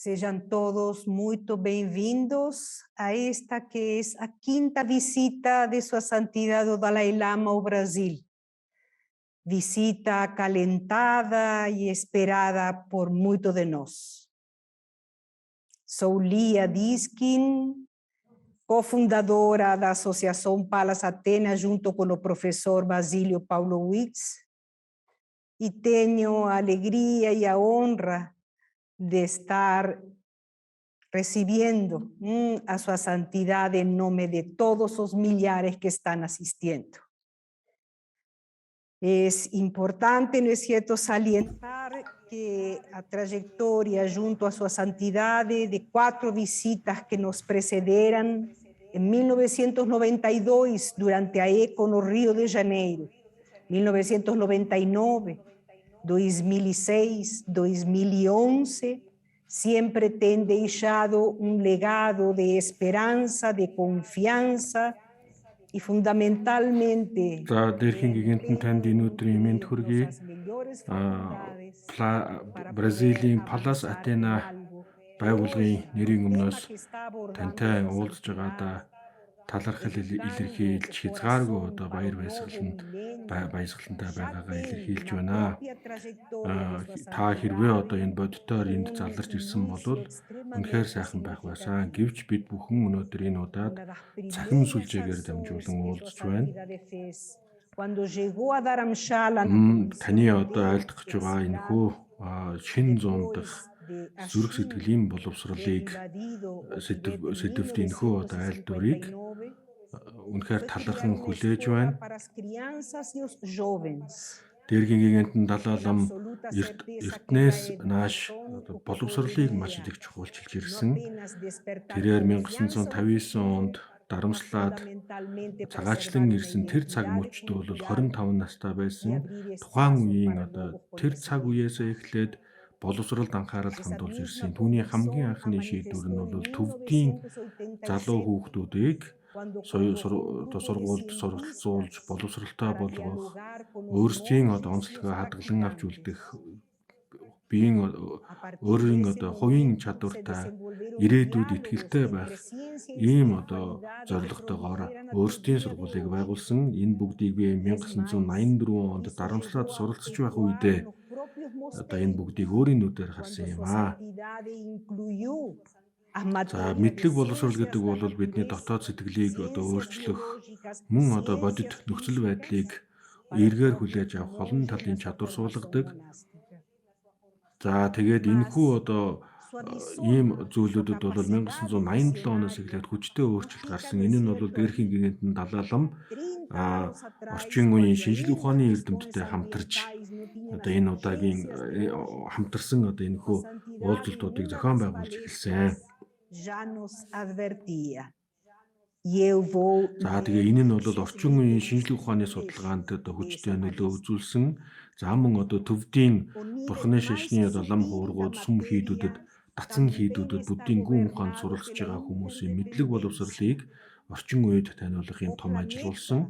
Sejam todos muito bem-vindos a esta que é a quinta visita de Sua Santidade o Dalai Lama ao Brasil. Visita acalentada e esperada por muito de nós. Sou Lia Diskin, cofundadora da Associação Palas Atenas, junto com o professor Basílio Pawlowitz, e tenho a alegria e a honra de estar recibiendo a Sua Santidad en nombre de todos los millares que están asistiendo. Es importante, ¿no es cierto?, salientar que a trayectoria junto a Sua Santidad de cuatro visitas que nos precederam en 1992 durante a ECO no Rio de Janeiro, 1999, 2006, 2011, sempre tem deixado um legado de esperança, de confiança e fundamentalmente За, дээрхийн гэгээнтэн, танд энэ өдрийн мэнд хүргэе. Бразилийн Палас Атена байгууллагын нэрийн өмнөөс тантай уулзж байгаадаа талархал илэрхийлж, хязгааргүй одоо баяр баясгалантай байгаагаа илэрхийлж байна. Та хэрвээ одоо энэ бодитоор энд заларч ирсэн бол үнэхээр сайхан байх байсан. Гэвч бид бүхэн өнөөдөр энэ удаад цахим сүлжээгээр дамжуулан уулзж байна. Таны одоо айлдах гэж байгаа энэхүү шинэ зуун дахь зүрх сэтгэлийн боловсролыг сэдэвт энэхүү одоо айлдварыг үнэхээр талархан хүлээж байна. Дээрхийн гэгээнтэн Далай лам эртнээс нааш одоо боловсролыг маш их чухалчилж ирсэн. Тэрээр 1959 онд Дарамсалад цагаачлан ирсэн тэр цаг мөчд бол 25 настай байсан. Тухайн үеийн одоо тэр цаг үеэсээ эхлээд боловсролд анхаарал хандуулж ирсэн. Түүний хамгийн анхны шийдвэр нь бол төвдийн залуу хүүхдүүдийг одоо сургуульд суралцуулж, боловсролтой болгох, өөрсдийн одоо онцлогоо хадгалан авч үлдэх, биеийн өөрийн одоо хувийн чадвартай, ирээдүйд итгэлтэй байх ийм одоо зорилготойгоор өөрсдийн сургуулийг байгуулсан. Энэ бүгдийг би 1984 онд Дарамсалад суралцж байх үедээ одоо энэ бүгдийг өөрийн нүдээр харсан юм аа. За, мэдлэг боловсрол гэдэг бол бидний дотоод сэтгэлийг одоо өөрчлөх, мөн одоо бодит нөхцөл байдлыг эргээр хүлээж авах олон талын чадвар суулгадаг. За, тэгээд энэхүү одоо ийм зүйлүүдэд бол 1987 оноос эхлээд хүчтэй өөрчлөлт гарсан. Энэ нь бол дээрхийн гэгээнтэн Далай лам орчин үеийн шинжлэх ухааны эрдэмтдтэй хамтарч одоо энэ удаагийн хамтарсан одоо энэхүү уулзалтуудыг зохион байгуулж эхэлсэн. За, тэгээ энэ нь бол орчин үеийн шинжлэх ухааны судалгаанд одоо хүчтэй нөлөө үзүүлсэн. За, мөн одоо төвдийн бурхны шашны одоо лам хуургууд, сүм хийдүүдэд, дацан хийдүүдэд буддийн гүн ухаанд суралцж байгаа хүмүүсийн мэдлэг боловсролыг орчин үед таниулах юм том ажил болсон.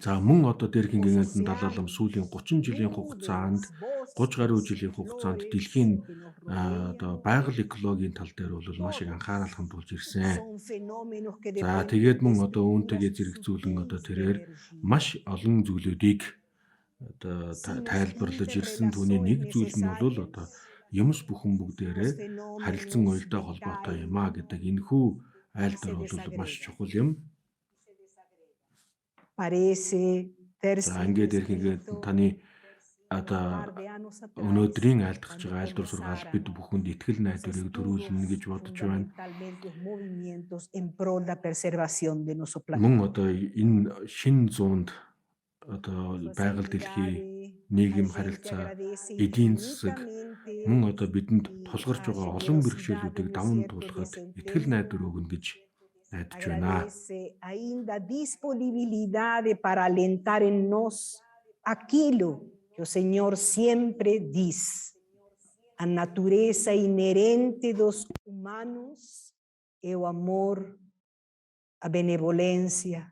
За, мөн одоо дээрхийн гэгээнтэн Далай лам сүүлийн 30 жилийн хугацаанд, 30 гаруй жилийн хугацаанд дэлхийн одоо байгаль экологийн тал дээр бол маш их анхаарал хандуулж ирсэн. За, тэгээд мөн одоо үүнтэйгээ зэрэгцүүлэн одоо тэрээр маш олон зүйлүүдийг одоо тайлбарлаж ирсэн. Түүний нэг зүйл нь бол одоо юмс бүхэн бүгдээрээ харилцан уялдаа холбоотой юм а гэдэг энэхүү айлдвар бол маш чухал юм. За, ингээд ирэхэд таны одоо өнөөдрийн айлдах гэж байгаа айлдвар сургаал бид бүхэнд итгэл найдварыг төрүүлнэ гэж бодож байна. Мөн одоо энэ шинэ зуунд одоо байгаль дэлхий, нийгэм харилцаа, эдийн засаг, мөн одоо бидэнд тулгарч байгаа олон бэрхшээлүүдийг даван туулахад итгэл найдвар өгнө гэж найдаж байна. Ainda disponibilidade para alentar en nós aquilo que o Señor siempre diz. A natureza inerente dos humanos é o amor, a benevolência,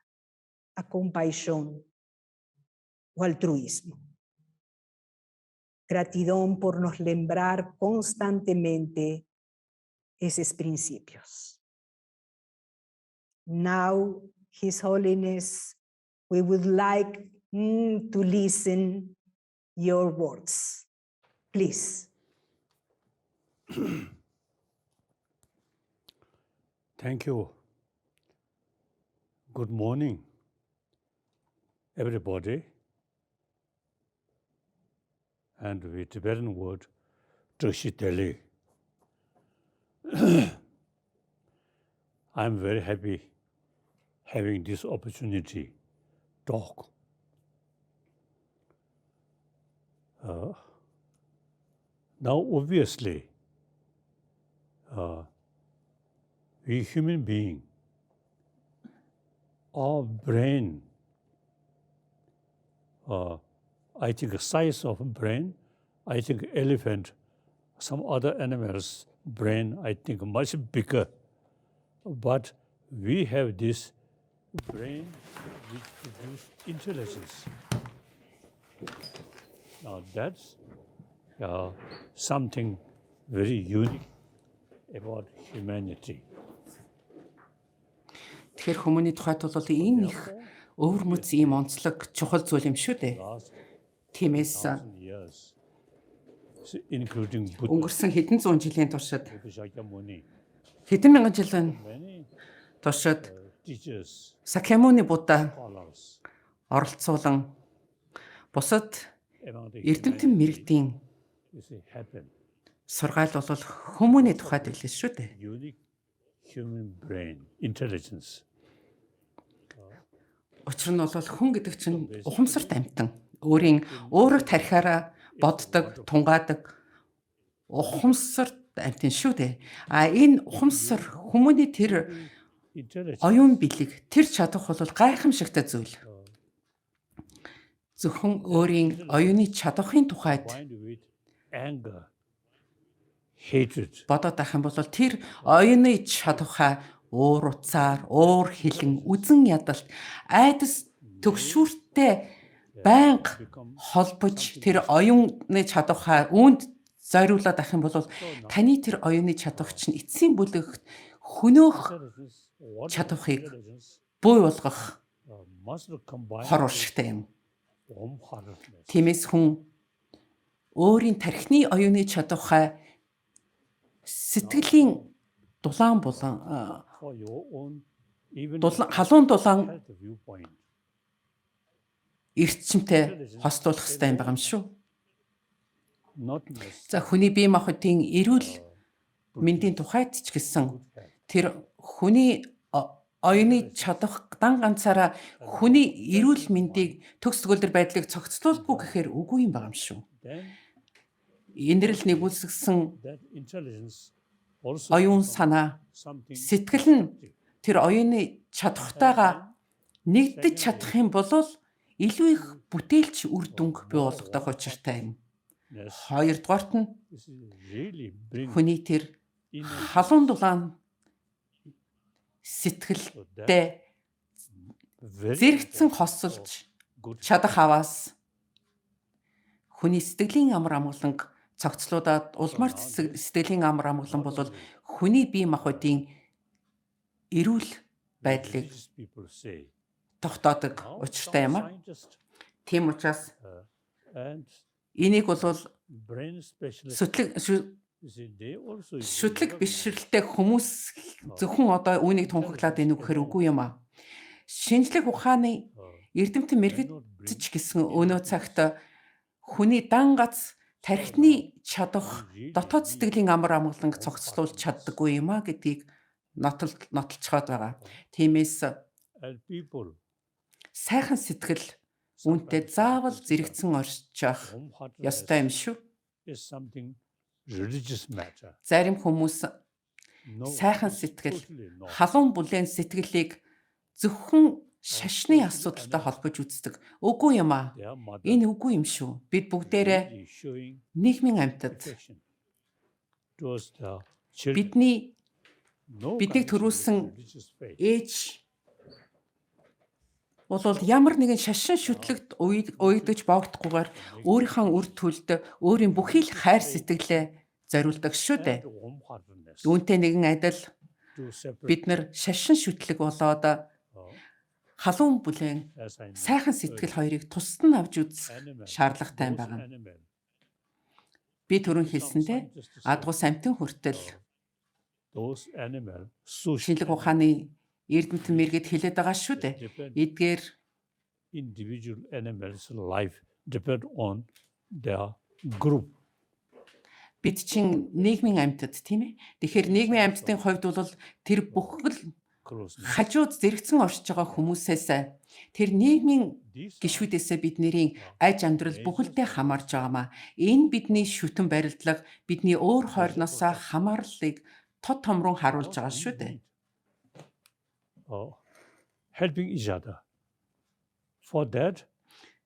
a compaixão, o altruísmo. Gratidão por nos lembrar constantemente esses princípios. Now, His Holiness, we would like to listen your words. Please. Thank you. Good morning, everybody. And the Tibetan word, Tashi Delek. I'm very happy having this opportunity talk. Now, obviously, we human being, our brain, I think the size of brain, I think elephant, some other animals' brain, I think much bigger. But we have this brain which produce intelligence. Now that's something very unique about humanity. Тэгэхээр хүмүүний тухайд бол энэ их өвөрмөц ийм онцлог чухал зүйл юм шүү дээ. Last Тиймээс 1,000 years, including Buddha, өнгөрсөн хэдэн зуун жилийн туршид Shakyamuni, хэдэн мянган жилийн many туршид teachers, Сакьямуни Будда scholars оролцуулан бусад among the эрдэмтэн humanity, мэргэдийн you see, happen. сургаал бол хүмүүний тухайд билээ шүү дээ. Unique human brain, intelligence. Учир нь бол хүн гэдэг чинь ухамсарт амьтан. Өөрийн уураг тархиараа боддог, тунгаадаг ухамсарт амьтан шүү дээ. А энэ ухамсар хүмүүний тэр Intelligence оюун билэг, тэр чадах бол гайхамшигтай зүйл. Зөвхөн өөрийн оюуны чадварын тухайд combined with anger, hatred, бодоод байх юм бол тэр оюуны чадвараа уур уцаар, уур хилэн, үзэн ядалт, айдас төгшүүртэй байнга холбож тэр оюуны чадвараа үүнд зориулаад байх юм бол таны тэр оюуны чадвар чинь эцсийн бүлэгт хөнөөх intelligence, what чадварыг intelligence буй болгох must combine хор уршигтай юм. warm-heartedness. Тиймээс хүн өөрийн тархины оюуны чадвараа сэтгэлийн дулаан булан For your own even дулаан халуун дулаан health viewpoint. эрчимтэй хослуулах хэрэгтэй юм байгаа юм шүү. Not necessarily За, хүний бие махбодын эрүүл мэндийн тухайд ч гэсэн тэр хүний оюуны чадах дан ганцаараа хүний эрүүл мэндийг, төгс төгөлдөр байдлыг цогцлуулдаггүй гэхээр үгүй юм байгаа юм шүү. Then Энэрэл нигүүлсгэсэн that intelligence also оюун becomes санаа something сэтгэл нь тэр оюуны чадвартайгаа нэгдэж чадах юм бол илүү их бүтээлч үр дүнг бий болгодог учиртай юм. Yes, Хоёрдугаарт нь this is really bring хүний тэр inner халуун дулаан so that сэтгэлтэй very зэрэгцэн хосолж good чадах аваас хүний сэтгэлийн амар амгаланг цогцлуудаад улмаар сэтгэлийн амар амгалан бол хүний бие махбодын эрүүл байдлыг religious people say. тогтоодог Now, учиртай some юм а. scientists Тийм учраас and энийг бол brain specialists, сүтлэг you see, they also шүтлэг recognize бишрэлтэй хүмүүс зөвхөн одоо үүнийг тунхаглаад байна уу гэхээр үгүй юм а. Шинжлэх ухааны эрдэмтэн cannot bring мэргэдэж гэсэн өнөө цагт хүний дан гац тархины чадах дотоод сэтгэлийн амар амгаланг цогцлуулж чаддаггүй юм а гэдгийг нотол нотолцоход байгаа. Тиймээс and people сайхан сэтгэл үүнтэй заавал зэрэгцэн орчих warm-heartedness ёстой юм шүү. is something religious matter. Зарим хүмүүс No, сайхан it's сэтгэл, totally not. халуун бүлээн сэтгэлийг зөвхөн шашны асуудалтай холбож үздэг. Үгүй юм аа. Their mother Энэ үгүй юм шүү. Бид бүгдээрээ really showing нийгмийн амьтад. affection towards the children. Бидний No биднийг connection with төрүүлсэн religious faith. ээж Бол ямар нэгэн шашин шүтлэгт уягдаж боогдохгүйгээр өөрийнхөө үр төлд өөрийн бүхий л хайр сэтгэлээ зориулдаг шүү дээ. And warm-heartedness Үүнтэй нэгэн адил to separate, бид нар шашин шүтлэг болоод халуун бүлээн as I сайхан mentioned сэтгэл earlier, хоёрыг тусад нь авч үзэх animal, шаардлагатай юм those байна. animal, Би түрүүн some хэлсэнтэй scientists say, адгуус амьтан хүртэл those animal social шинжлэх ухааны эрдэмтэн мэргэд хэлээд байгаа шүү дээ. depend Эдгээр individual animals' life depend on their group. бид чинь нийгмийн амьтад, тийм ээ. Тэгэхээр нийгмийн амьтдын хувьд бол тэр бүхэл Closeness. хажууд зэрэгцэн оршиж байгаа хүмүүсээс, тэр нийгмийн These are гишүүдээсээ бидний аж амьдрал бүхэлдээ хамаарч байгаамаа. Энэ бидний шүтэн барилдлага, бидний өөр хойрноосоо хамаарлалыг тод томрон харуулж what байгаа we шүү дээ. need. Helping each other. For that,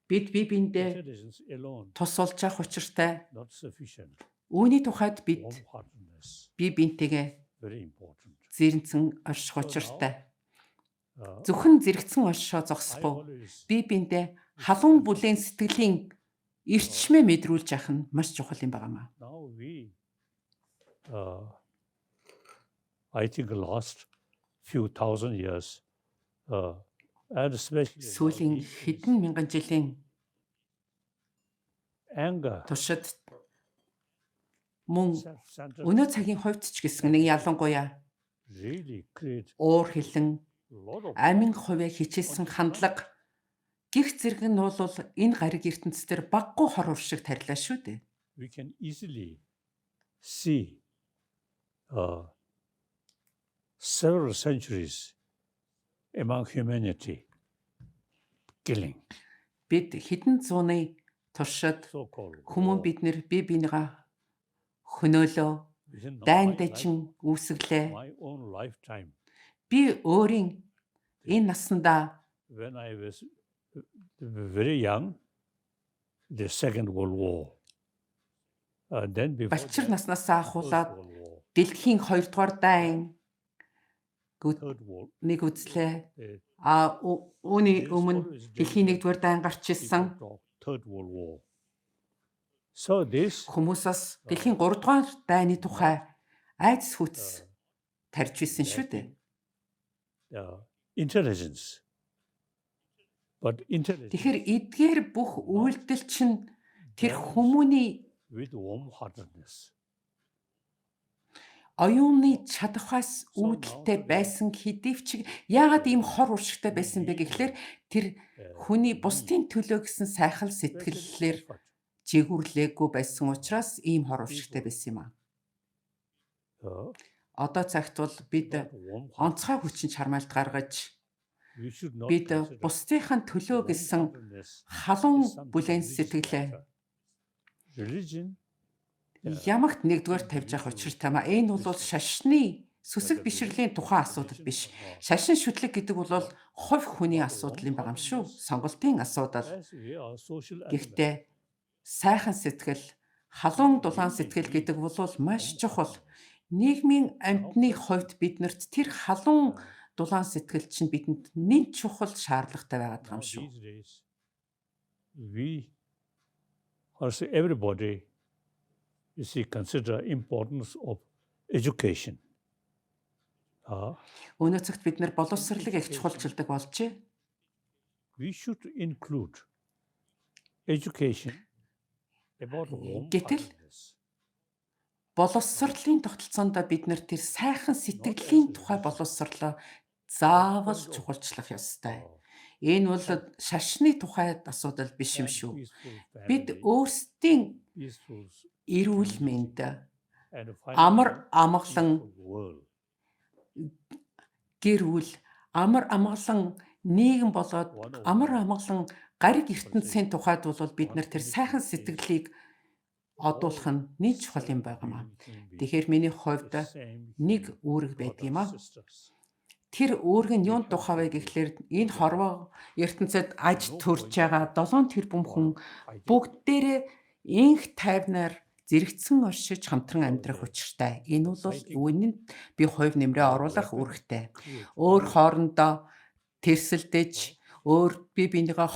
Бид бие биендээ intelligence alone тус болж явах учиртай. not sufficient. Үүний тухайд бид Warm-heartedness бие биентэйгээ very important. зэрэнцэн орших учиртай. Зөвхөн зэрэгцэн оршихоо I зогсохгүй. always Бие биендээ халуун бүлээн сэтгэлийн эрчмээ мэдрүүлж явах нь маш чухал юм байна маа. Now we, I think last few thousand years, and especially now Сүүлийн these days, хэдэн мянган жилийн anger, туршид мөн self-centered өнөө цагийн хувьд ч гэсэн нэг ялангуяа really create уур хилэн, lot of амин хувиа хичээсэн хандлага гих зэрэг нь бол энэ гариг ертөнц дээр баггүй хор уршиг тарилаа шүү дээ. We can easily see several centuries among humanity killing, Бид хэдэн зууны туршид so-called хүмүүн war. бид нэр бие биенийгээ хөнөөлөө, Within дайн my дажин үүсгэлээ. my own lifetime, Би өөрийн энэ насандаа when I was very young, the Second World War. Then before балчир that, наснаасаа First ахуулаад World War, дэлхийн 2 дугаар дайн Third World. нэг үзлээ. А үүний There is өмнө always дэлхийн danger. 1-р дайн гарч ирсэн. People talk Third World War. So this Хүмүүс бас дэлхийн 3 дугаар дайны тухай айдас хүтс тарьж ирсэн шүү дээ. Intelligence. But intelligence Тэгэхээр эдгээр бүх үйлдэл чинь тэр хүмүүний with warm-heartedness. оюуны чадвахаас үүдэлтэй байсан хэдий ч яагаад ийм хор уршигтай байсан бэ гэхлээр тэр хүний бусдын төлөө гэсэн сайхан сэтгэллээр Effort. жигүүрлээгүй байсан учраас ийм хор уршигтай байсан юм аа. Одоо цагт бол бид About warm-heartedness. онцгой хүчин чармайлт гаргаж We should not бид consider бусдынхаа төлөө гэсэн warm-heartedness халуун is something бүлээн religious сэтгэлээ matter. Religion ямагт нэгдүгээр тавьж явах учиртай маа. Энэ бол шашны сүсэг бишрэлийн тухайн асуудал биш. Шашин шүтлэг гэдэг бол хувь хүний асуудал юм байгаа юм шүү. Сонголтын асуудал. As we are social animals, Гэхдээ сайхан сэтгэл, халуун дулаан сэтгэл гэдэг бол маш чухал. Нийгмийн амьтны хувьд биднэрт тэр халуун дулаан сэтгэл чинь бидэнд нэн чухал шаардлагатай байгаад байгаа юм now шүү. these days, we also everybody, you see, consider importance of education. Өнөө цагт бид нар боловсролыг их чухалчилдаг болжээ. We should include education about Гэтэл warm-heartedness. боловсролын тогтолцоонд бид нар тэр сайхан сэтгэлийн тухай боловсрлоо заавал чухалчлах ёстой. Энэ бол шашны тухай асуудал биш юм And шүү. peaceful Бид family, өөрсдийн peaceful эрүүл мэнд, and finally амар амгалан peaceful world. гэр бүл, амар амгалан нийгэм болоод One of амар my амгалан гариг ертөнцийн тухайд бол бид нар тэр сайхан сэтгэлийг одуулах нь нэг чухал юм байгаа маа. Тэгэхээр миний хувьд нэг үүрэг байдаг юм аа. Тэр үүрэг нь юун тухай вэ гэхлээр энэ хорвоо ертөнцид аж төрж байгаа 7 тэрбум хүн бүгдээрээ инх тайвнаар зэрэгцэн оршиж хамтран амьдрах учиртай. Энэ бол үүний би хувь нэмрээ оруулах үүрэгтэй. Өөр хоорондоо тэрсэлдэж, Өөр бие биенийгээ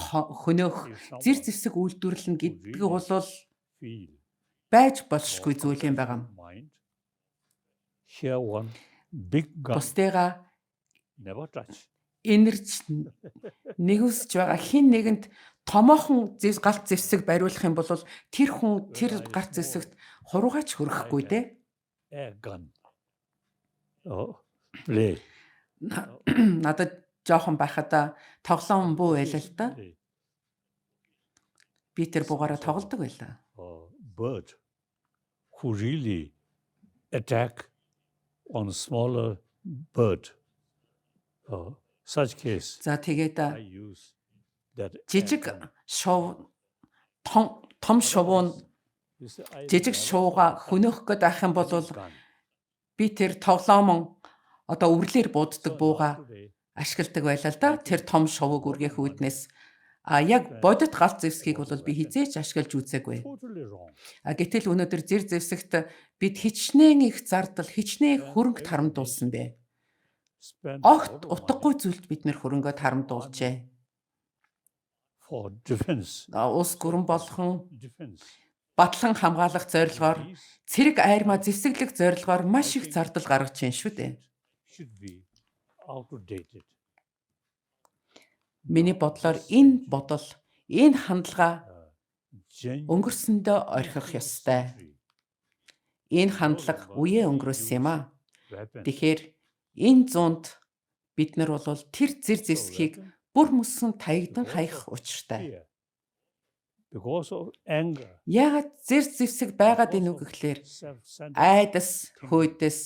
хөнөөх, If зэр someone зэвсэг үйлдвэрлэнэ who гэдг really бол feel байж болшгүй or зүйл юм байгаа. mind, here one big gun Бусдыгаа never touch. энерж нэгүсэж байгаа хин нэгэнд томоохон галт зэвсэг бариулах юм бол тэр хүн When тэр I гарт small, зэвсэгт хуруугаач I хүрэхгүй can дээ. air gun. Oh, play. Надад жоохон байхад тоглоом буу байлаа л да. Play. Би тэр Some буугаараа sort of тоглодог байлаа. Bird who really attack on smaller bird. Such case, За тэгээд I use that air жижиг gun. шув том том шувуу нь Otherwise, you see, I жижиг never шууга touch хөнөөх гээд байх юм бол any gun. би тэр тоглоомон одоо үрлээр бууддаг So now бууга today, ашигладаг байлаа л да. I Тэр think том шувууг modern үргэх money үүднээс а яг spend бодит галт зэвсгийг on бол би weapon. хизээч ашиглаж үзээгүй. Totally wrong. А гэтэл өнөөдөр зэр зэвсэгт бид хичнээн их зардал, хичнээн When хөрөнгө every тарамдуулсан nation бэ. spend a Огт lot of money утгагүй зүйлд бид нэр хөрөнгөө on тарамдуулжээ. for defense. Улс гүрэн болгон Defense. батлан хамгаалах зорилгоор These, цэрэг айрмаа зэвсэглэх зорилгоор I маш их think, зардал гаргаж байна шүү дээ. should be outdated. Миний Now, бодлоор this энэ century, бодол, энэ хандлага genuine өнгөрсөндөө орхих 21st ёстой. century Энэ no хандлага longer үеэ өнгөрөөсөн юм use аа. weapon. Тэгэхээр энэ зуунд бид нар бол тэр зэр So зэвсгийг weapon бүр мөсөн таягдан because хаях of учиртай. fear, because of anger, Яагаад зэр зэвсэг байгаад because ийн үг of гэхлээр self-centered айдас, thinking, хүйдэс,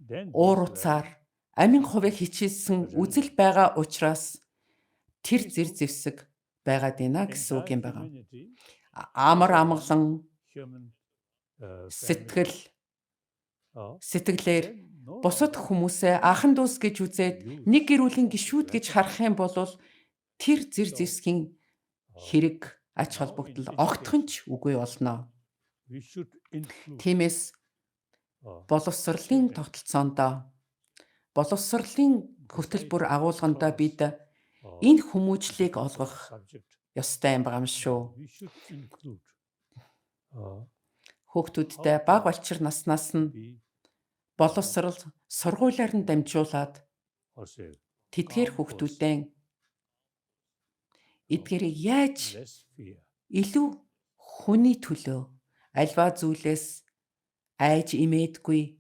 then уур this уцаар weapon амин хувийг хичээсэн really үзэл байгаа учраас тэр зэр peaceful зэвсэг байгаад байна гэсэн үг entire юм байгаа. humanity, Амар human, амгалан human family, сэтгэл сэтгэлээр then no бусад longer хүмүүсээ анхан дүүс гэж үзээд нэг use гэр бүлийн гишүүд гэж weapon. харах юм бол тэр зэр So зэвсгийн хэрэг ач now in холбогдол огтхон education, ч үгүй болно. we should include Тиймээс боловсролын children тогтолцоондоо боловсролын хөтөлбөр reciting агуулгандаа class бид or энэ хүмүүжлийг олгох subject. ёстой юм байгаа юм шүү. We should include how Хүүхдүүдтэй to бага балчир наснаас нь be боловсрол сургуулиар нь дамжуулаад or say тэдгээр calm person, хүүхдүүдээ эдгээрийг яаж less fear. илүү хүний төлөө альва зүйлээс айж имээдгүй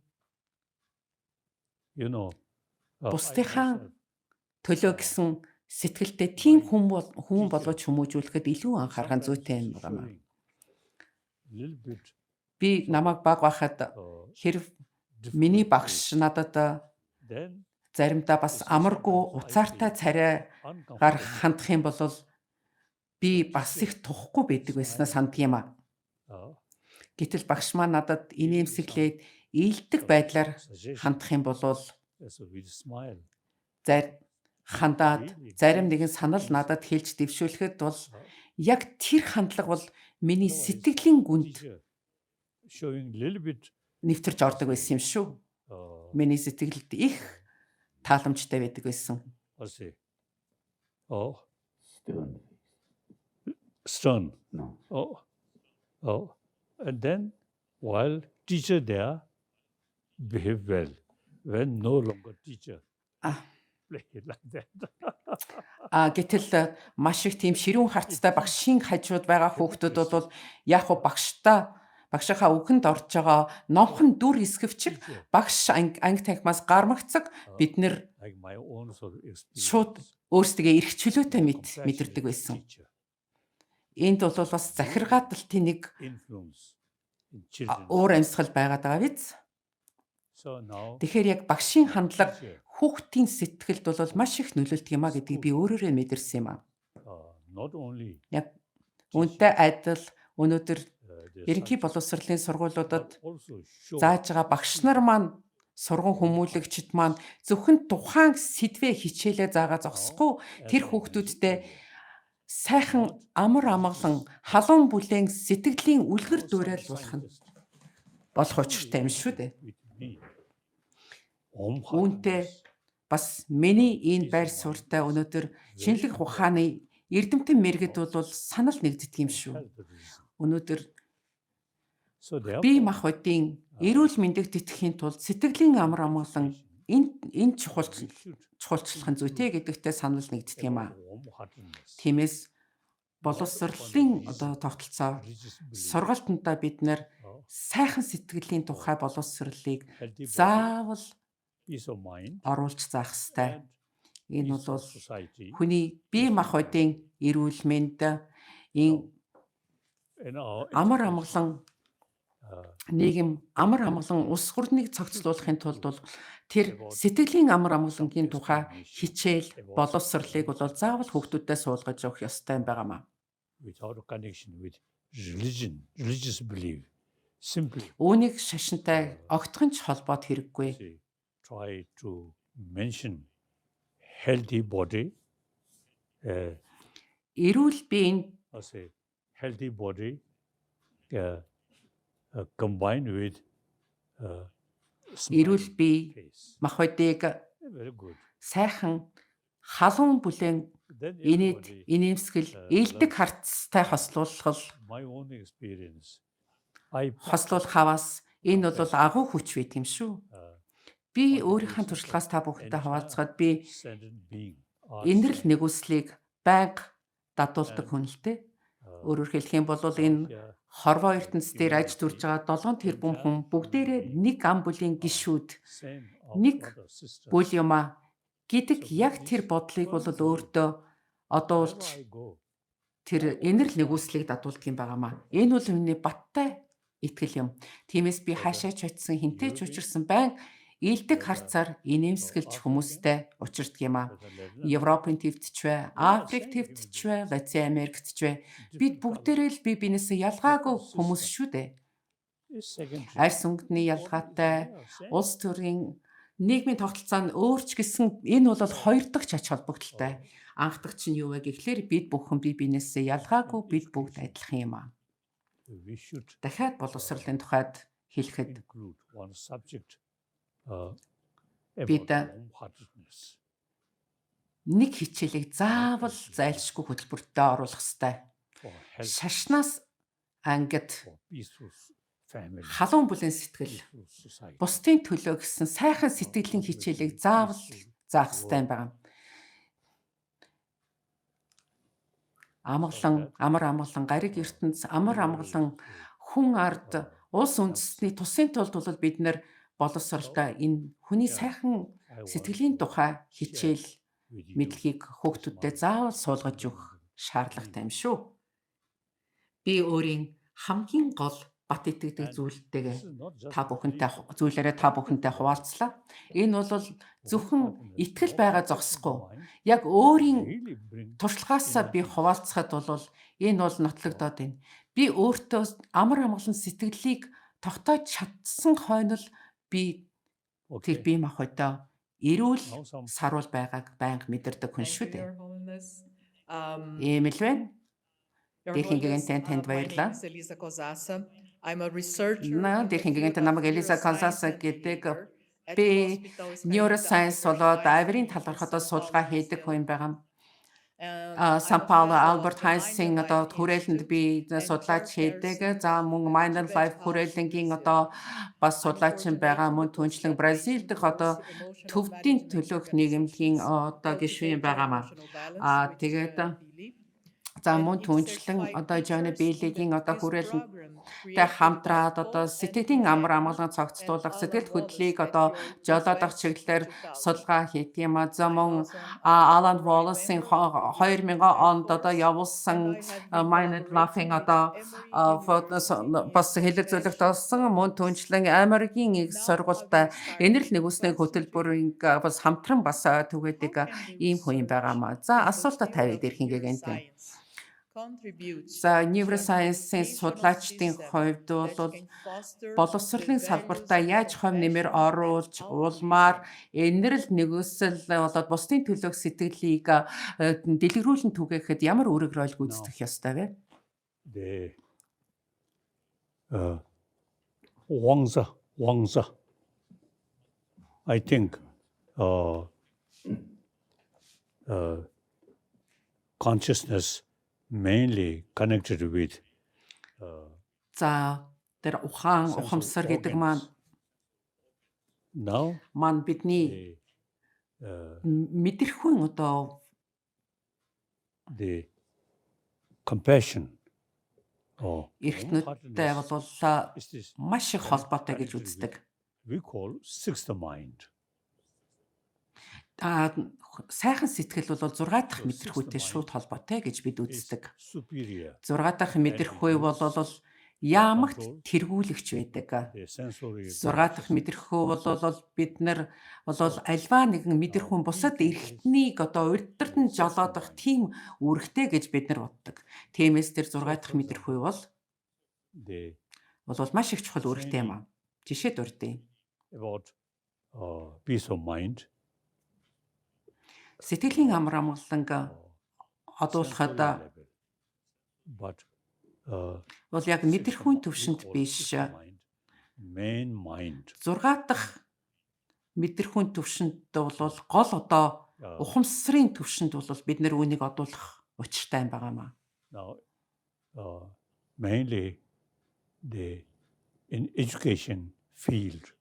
You know, I бусдынхаа myself, төлөө гэсэн сэтгэлтэй тийм my хүн бол хүн teacher болгож хүмүүжүүлэхэд илүү анхаарах нь sometimes зүйтэй юм байна. showing little bit Би sort of намайг баг байхад хэрв миний difficult багш face, надад then заримдаа бас you see амаргүй sometimes I уцаартай feel царайгаар uncomfortable. хандах юм бол би But бас teacher их тухгүй байдаг байснаа smile, санддаг юм а. Гэтэл багш маань надад giving some инээмсэглээд ээлдэг sort of байдлаар suggestion хандах юм бол as a with smile, зар хандаад really зарим gives нэгэн санал надад insight. хэлж дэвшүүлэхэд бол яг тэр хандлага бол миний Otherwise, сэтгэлийн гүнд teacher showing little bit нэвтэрч ордог байсан юм шүү. Миний сэтгэлд их тааламжтай байдаг байсан. what's it? Oh, Stern. stern. No. Oh, oh. And then while teacher there, behave well. When no longer teacher, А play it like that. А гэтэл маш их тийм ширүүн харцтай багшийн хажууд байгаа хүүхдүүд бол яг хуу багштай багшийнхаа үхэнд орж байгаа номхон дүр эсгэвчиг Teacher, багш анги танхимаас гармагцаг бид нэр like my own sort of шууд experience. өөрсдөө эрх чөлөөтэй The мэд compassionate мэдэрдэг байсан. teacher Энд бол бас захиргааталтын нэг influence in children's уур life. амьсгал байгаад байгаа биз? So now Тэгэхээр яг багшийн хандлага teacher хүүхдийн сэтгэлд бол маш их нөлөөлдөг юм а гэдгийг би school өөрөөрөө мэдэрсэн юм а. not only Яг teaching үүнтэй адил өнөөдөр the ерөнхий subject, боловсролын сургуулиудад but also show зааж байгаа багш нар маань сурган хүмүүлэгчид маань зөвхөн тухайн сэдвээ хичээлээ заагаа now, зогсохгүй as тэр I mentioned хүүхдүүдтэй earlier, сайхан not амар only амгалан халуун бүлээн сэтгэлийн үлгэр now some дуурайл болох нь scientists болох учиртай юм only шүү дээ. with me, Om Үүнтэй heartedness, Бас миний энэ байр суурьтай өнөөдөр шинжлэх ухааны эрдэмтэн мэргэд бол санал нэгддэг юм шүү. Өнөөдөр бие махбодын эрүүл мэндийг тэтгэхийн тулд сэтгэлийн амар амгалан энэ чухалчлах нь зүйтэй гэдэгтээ санал нэгддэг юм аа. Тиймээс боловсролын одоо тогтолцоо сургалтандаа бид нар сайхан сэтгэлийн тухай боловсролыг заавал оруулж заах ёстой. Энэ бол хүний бие махбодын эрүүл мэнд, энэ амар амгалан нийгэм, амар амгалан улс орныг цогцлуулахын тулд бол тэр сэтгэлийн амар амгалангийн тухай хичээл, боловсролыг бол заавал хүүхдүүдэд суулгаж өгөх ёстой юм байгаа маа. Without connection with religion, religious belief. Simply Үүнийг шашинтай огтхон ч холбоод хэрэггүй. say, try to mention healthy body, Эрүүл бие энэ I say healthy body combined with эрүүл smiling бие face. махбодыг Very good. сайхан халуун бүлээн Then инээд everybody, инээмсэгэл ээлдэг харцтай хослуулах my own experience, I хослуулахаас энэ бол агуу хүч байт юм шүү. Би өөрийнхөө туршлагаас та бүхэнтэй хуваалцахад би sentient being are инэрл same. нигүүлслийг байнга дадуулдаг хүн л дээ. Өөрөөр хэлэх юм бол энэ хорвоо ертөнц дээр аж төрж байгаа 7 тэрбум хүн бүгдээрээ нэг ам бүлийн гишүүд, Same of нэг brother, sister. бүл юм а гэдэг яг тэр бодлыг бол өөртөө одуулж Wherever I go, тэр инэрл нигүүлслийг дадуулдаг юм байгаа маа. Энэ бол миний баттай итгэл юм. Тиймээс би хаашаа ч очисон, хэнтэй ч учирсан байн ээлдэг харцаар инээмсэглэж хүмүүстэй учирдаг юм аа. whether Lebanon, Европын твд ч бай, Африк твд ч бай, Латин Америкт ч бай. Бид бүгдээрээ л бие биенээсээ ялгаагүй хүмүүс шүү дээ. is secondary. Арьс өнгөний ялгаатай, улс төрийн нийгмийн тогтолцоо нь өөр ч гэсэн энэ бол хоёр дахь ач холбогдолтой. Анх дахь чинь юу вэ гэхлээр бид бүхэн бие биенээсээ ялгаагүй, бид бүгд адилхан юм аа. We should Дахиад боловсролын тухайд хэлэхэд include one subject бид about warm-heartedness. нэг хичээлийг заавал зайлшгүй хөтөлбөртөө оруулах ёстой. For health, Шашнаас ангид for peaceful family, халуун бүлээн сэтгэл, peaceful society. бусдын төлөө гэсэн сайхан сэтгэлийн хичээлийг заавал заах ёстой юм байна. Амгалан, амар амгалан, гариг ертөнц, амар амгалан хүн ард улс үндэстний тусын тулд бол бид нар боловсролтой энэ хүний сайхан I want сэтгэлийн to тухай хичээл with you мэдлэгийг хүүхдүүдэд заавал суулгаж өгөх шаардлагатай юм шүү. Би өөрийн хамгийн гол бат итгэдэг зүйлтэйгээ This is not just та бүхэнтэй belief. зүйлээрээ та бүхэнтэй хуваалцлаа. Энэ бол зөвхөн итгэл байгаа зогсохгүй. Яг өөрийн Really bring туршлагаасаа би хуваалцахад бол энэ бол нотлогдоод байна. Би өөртөө амар амгалан сэтгэлийг тогтоож чадсан хойно л би тэр okay. бие махбодоо эрүүл Now some саруул байгааг байнга мэдэрдэг хүн Thank шүү you, дээ. Your Holiness. Ийм л байна. Your Дээрхийн Holiness, гэгэнтэн танд my name баярлалаа. is Elisa Kozasa. I'm a researcher Наа in the дээрхийн field гэгэнтэн of намайг Элиза neuroscience Казаса and гэдэг. behavior at Би Hospital Israelita neuroscience Albert болоод Einstein авирын in талаарх одоо São судалгаа Paulo, хийдэг Brazil. хүн байгаа юм. And I'm Сан a Пауло fellow of Альберт the Хайнсын Mind and одоо Life хүрээлэнд Institute би and судлаач хийдэг. chairperson За мөн of Mind and Tibet Life House хүрээлэнгийн Brazil. одоо бас I'm судлаач юм байгаа. coordinator Мөн of the түншлэн Tibet Бразил Nation дахь одоо Course Emotional төвдийн Management төлөөх нийгэмлэгийн Organization, одоо гишүүн Cultivate байгаа маа. Emotional Balance with Тэгээд Billy. за And мөн it түншлэн certified одоо Johnny teachers in the, Билигийн одоо this хүрээлэнтэй program created by хамтраад одоо Paul and сэтгэлийн амар Leonard амгалан and цогцлуулах, Alan сэтгэл Wallace хөдлөлийг at одоо your жолоодох request in чиглэлээр 2000. судалгаа хийдэг юм а. За I'm мөн also an Alan honorary Wallace-ийн member of the 2000 Mind онд одоо course, and явуулсан I have been Mind and Life-ийн collaborating with одоо Emory University in бас хэлэг зөвлөгт international олсон мөн programs. түншлэн Америкийн их Now I сургуультай will start энэрл with нигүүлсний question to you. хөтөлбөрийн бас хамтран бас түгээдэг How can the ийм хүн юм research байгаа маа. За in the асуултаа field тавиад of ирэх ингэгэнтэн. neuroscience contribute За to an neuroscience-ийн educational судлаачдын system хувьд that бол can foster the боловсролын values салбартаа of яаж хувь нэмэр compassion and оруулж улмаар altruism? энэрл нигүүлсэл болоод бусдын төлөөх сэтгэлийг дэлгэрүүлэн түгээхэд ямар үүрэг роль Now гүйцэтгэх ёстой вэ? the Wangsa, Wangsa. I think Consciousness mainly connected with За, тэр ухаан, sense of ухамсар гэдэг маань organs. Now маань бидний the мэдрэхүйн одоо the compassion or эрхтнүүдтэй warm-heartedness бол is this маш их холбоотой гэж connected with үздэг. we call sixth mind. А сайхан сэтгэл бол 6 дахь So sixth мэдрэхүйтэй mind шууд холбоотой гэж бид is үздэг. superior 6 дахь and мэдрэхүй бол includes яамагт control тэргүүлэгч байдаг. the sensory 6 дахь branches. мэдрэхүй бол бид нар бол альваа нэгэн Now мэдрэхүйн бусад this is эрхтнийг одоо урдтарт the нь sixth жолоодох mind. тийм үүрэгтэй гэж бид нар боддог. Тиймээс тэр So 6 дахь for мэдрэхүй example, бол the бол маш их чухал үүрэгтэй юм training аа. Жишээ дурдъя. about peace of mind Сэтгэлийн or амар амгаланг одуулахад sensory level, but бол яг sixth мэдрэхүйн we төвшөнд call биш, sixth mind, main mind. 6 дахь мэдрэхүйн төвшөнд бол гол одоо ухамсарын төвшөнд бол бид нар үүнийг одуулах учиртай юм байгаа маа. Now, mainly the in education field,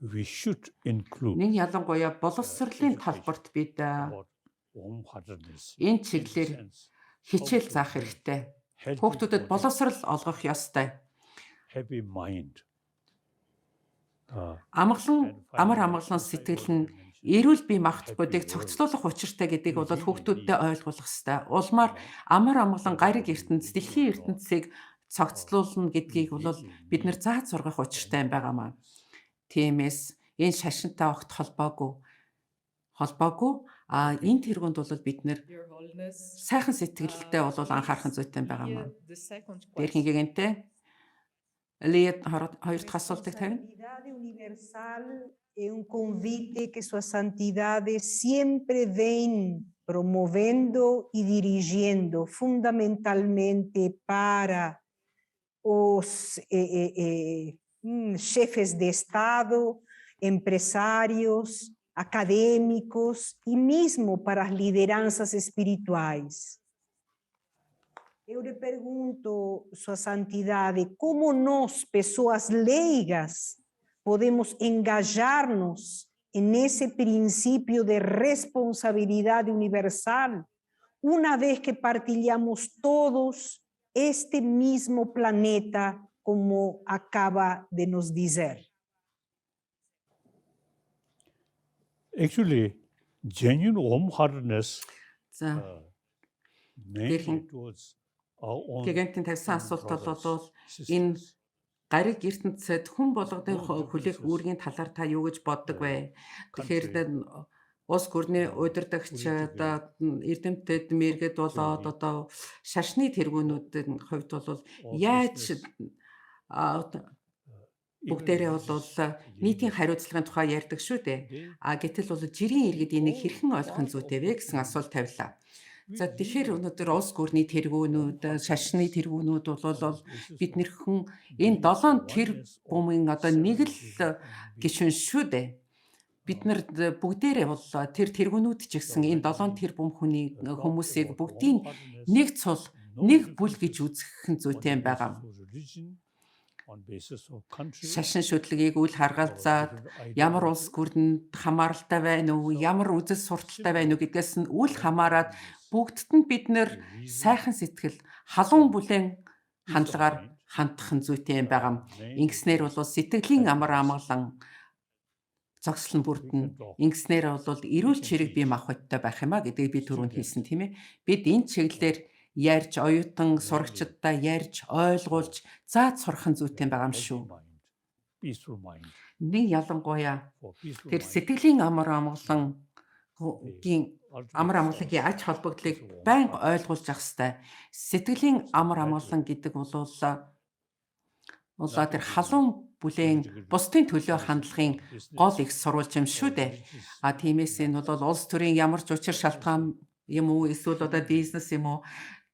we should include Нэг ялангуяа боловсролын education талбарт бид about warm-heartedness энэ in the чиглэлээр sense хичээл how to заах train хэрэгтэй. healthy Хүүхдүүдэд body, боловсрол олгох ёстой. happy mind. Амгалан And амар finally, амгалан as I сэтгэл нь already mentioned, эрүүл бие махбодыг happy world. цогцлуулах учиртай гэдгийг We бол really хүүхдүүдэд need ойлгуулах ёстой. Улмаар амар амгалан гариг ертөнц, we дэлхийн do not ертөнцийг цогцлуулна we гэдгийг бол really бид нар need зааж сургах учиртай юм байгаа маа. warm-heartedness. Тиймээс энэ шашинтай огт холбоогүй а энэ тэргуунд бол бид нэр Your Holiness, сайхан сэтгэлтэй бол анхаарах please зүйтэй юм байгаа маа. hear the second Дээр хин question. гэгэнтэй Лиад хоёр дахь асуултыг тавина. Responsabilidade universal é um convite que Sua Santidade sempre vem promovendo e dirigindo, fundamentalmente para os chefes de Estado, empresários, acadêmicos e mesmo para as lideranças espirituais. Eu lhe pergunto, Sua Santidade, como nós, pessoas leigas, podemos engajar-nos nesse princípio de responsabilidade universal, uma vez que partilhamos todos este mesmo planeta, como acaba de nos dizer? Actually, genuine warm-heartedness За, mainly хин towards our own гэгэнтийн тавьсан human асуулт brothers, бол энэ sisters. гариг ертөнцид хүн болгоны No хүлээх differences үүргийн талаар та юу гэж боддог вэ? Тэгэхээр country, улс гүрний удирдагч political одоо эрдэмтэд мэргэд болоод journey одоо шашны тэргүүнүүдийн хувьд бол or яаж business, even бүгдээрээ бол religious нийтийн leaders, хариуцлагын тухай ярьдаг шүү дээ. they А гэтэл бол жирийн иргэд энийг all хэрхэн ойлгох нь part зүйтэй of вэ the гэсэн асуулт community. тавилаа. We За, тэгэхээр really өнөөдөр улс гүрний тэргүүнүүд, шашны warm-heartedness тэргүүнүүд on бол the basis бид of нэр хүн энэ belief 7 тэр oneness of бумын одоо нэг л 7 billion гишүүн beings. шүү дээ. Бид нар бүгдээрээ бол тэр тэргүүнүүд ч So гэсэн энэ when 7 we тэр бум хүний talk хүмүүсийг about бүгдийг warm-heartedness, нэг цул, no нэг бүл гэж differences үзэх нь on зүйтэй the юм байгаа. basis of religion, on basis of country, Шашин шүтлгийг үл or харгалзаад different ямар улс ideology. гүрдэнд хамааралтай байна уу, So ямар үзэл сурталтай байна уу simply гэдгээс нь үл хамааран warm-heartedness, бүгдд нь бид нэр the reason сайхан сэтгэл, халуун for бүлээн peace of хандлагаар mind, хандах нь зүйтэй юм байгаа. mainly Ингэснээр бол сэтгэлийн амар happiness. амгалан зогсол нь We бүрдэнэ. can talk, Ингэснээр бол we эрүүл can чирэг бие teach махбодтой байх юм а гэдгийг би түрүүнд students хэлсэн, тийм ээ. Бид энэ чиглэлээр ярьж, оюутан mainly сурагчдаа ярьж, ойлгуулж, зааж сурах нь зүйтэй the байгаа юм healthy шүү. mind, peaceful mind. Нэг ялангуяа For peaceful тэр mind, сэтгэлийн амар амгалан the гийн амар ultimate амгалангийн source ач холбогдлыг is байнга warm-heartedness. ойлгуулж явах ёстой. Сэтгэлийн So амар that амгалан way, гэдэг бол улаа тэр nothing to do халуун бүлээн political бусдын төлөө choices хандлагын or business гол их сурвалж юм шүү or дээ. religious А тиймээс энэ бол улс төрийн ямар ч учир шалтгаан юм уу эсвэл одоо simply бизнес юм уу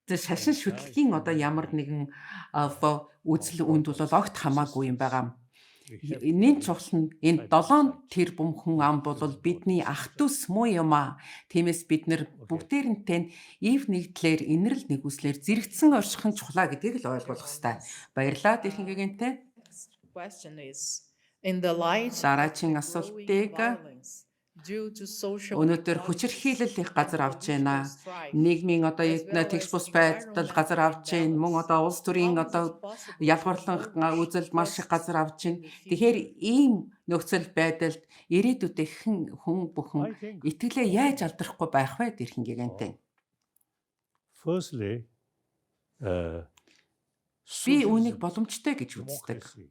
тэр шашин entire шүтлгийн одоо ямар community нэгэн of үзэл үнд бол brothers огт and хамаагүй юм sisters. байгаа. Нэн чухал нь энэ 7 тэрбум хүн ам бол бидний ах дүүс муу юм аа. Тиймээс бид нар бүгдээрэнтэй нь ив нэгдлээр инэрл нэгүслээр зэрэгцэн орших нь чухлаа гэдгийг л ойлгох ёстой. Баярлалаа Дэлхийн гэгэнтэй. Next question is, in the light of Дараагийн the growing асуултыг violence due to social өнөөдөр injustice хүчирхийлэл их and газар авч байна. political strife, Нийгмийн одоо as well тэгш as бус байдал газар environmental авч байна. Мөн imbalance, одоо улс төрийн how is одоо it possible to ялгуурлан promote үзэл маш их justice газар авч in байна. the Тэгэхээр future? ийм нөхцөл байдалд ирээдүйд хэн хүн бүхэн I think итгэлээ яаж алдрахгүй байх вэ Дэлхийн гэгэнтэй? firstly, Би үүнийг socialism, боломжтой гэж үздэг. democracy,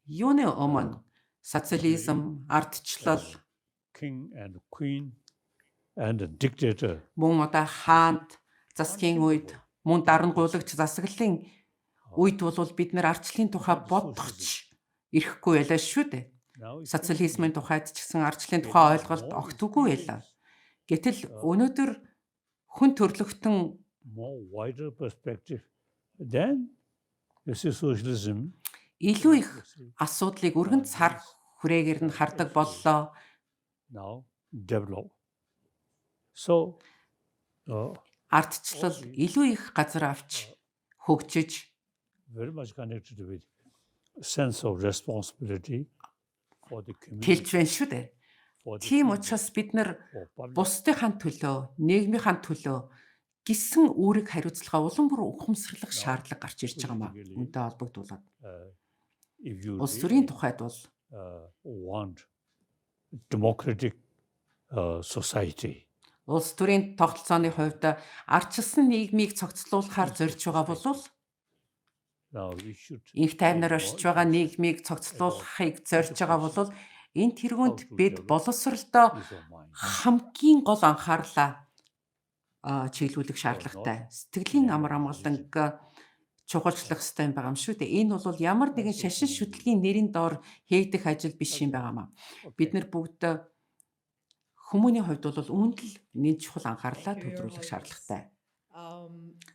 Юуны өмнө социализм, ардчлал, king and queen and dictator. мөн одоо хаант засгийн үед, мөн дарангуулагч засаглалын үед бол бид нар ардчлалын тухай бодох ч эрхгүй байлаа шүү дээ. Now it Социализмын тухайд ч гэсэн ардчлалын тухай ойлголт огтгүй байлаа. Гэтэл өнөөдөр хүн төрлөختөн more wider perspective then you see socialism илүү их democracy асуудлыг өргөн цар хүрээгээр нь хардаг боллоо. now develop. So Ардчлал илүү их газар авч хөгжиж very much connected with sense of responsibility for the community, тэлж байна шүү дээ. for the Тийм people, учраас бид нар for public. бусдынхаа төлөө, нийгмийнхаа төлөө гисэн үүрэг хариуцлага улам бүр ухамсарлах шаардлага гарч ирж байгаа юм а. Үүнтэй холбогдуулаад. If you Улс төрийн really, тухайд бол want democratic society, улс төрийн тогтолцооны хувьд ардчилсан нийгмийг цогцлуулахаар зорж байгаа бол now we should инх тайвнаар оршиж байгаа нийгмийг цогцлуулахыг зорж байгаа бол энэ тэргуунд бид боловсролдоо peace of mind. хамгийн гол анхаарлаа чиглүүлэх шаардлагатай. Сэтгэлийн амар амгаланг чухалчлах ёстой юм байгаа юм шүү дээ. Энэ бол ямар нэгэн шашин шүтлгийн нэрийн доор хийгдэх ажил биш юм байгаа маа. Бид нар бүгд хүмүүний хувьд бол үүнд л нэн чухал анхаарлаа Thank you, Your төвлөрүүлэх Holiness. шаардлагатай.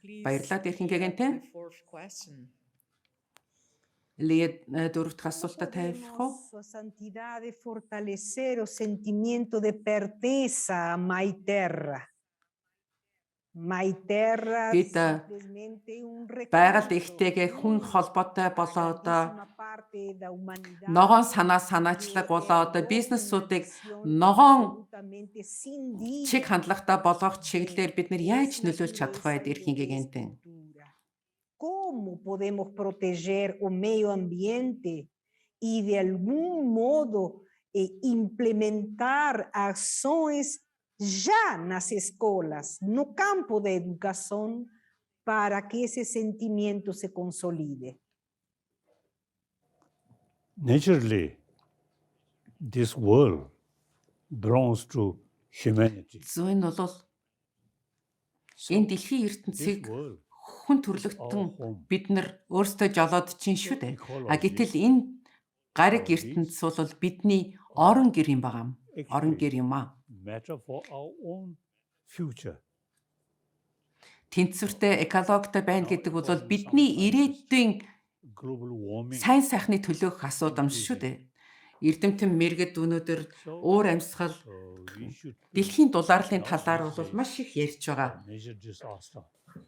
Please Баярлалаа Дэлхийн read гэгэнтэй. the fourth question. Лие дөрөв дэх асуултаа тавих уу? Sua santidade fortalecer o sentimento de pertença à Mãe Terra. Mãe Terra Бид simplesmente un байгаль recuerdo ихтэйгээ хүн de холбоотой una болоод grandísima parte da humanidade ногоон санаа санаачлаг que болоод herdou una бизнесүүдийг visión ногоон absolutamente sin día чиг хандлагатай болгох чиглэлээр бид нар яаж es нөлөөлж чадах вэ natureza e Дэлхийн de гэгэнтэй? cultura. Como podemos proteger o meio ambiente e, de algum modo, implementar ações já nas escolas, no campo da educação, para que esse sentimento se consolide? Naturally, this world belongs to humanity. Зүйн нь бол So энэ дэлхийн this ертөнцийг world хүн is төрлөختөн our home. бид нар өөрсдөө жолоод чинь шүү дээ. А Ecology гэтэл энэ гариг ертөнц бол бидний орон гэр юм байгаа юм. Орон actually гэр юм аа. matter for our own future. Тэнцвэртэй экологтой байна гэдэг бол бидний ирээдүйн Global warming. сайн сайхны төлөөх асуудал юм шүү дээ. Эрдэмтэн мэргэд өнөөдөр So, уур амьсгал we should be дэлхийн дулаарлын талаар бол маш их ярьж байгаа. a major disaster.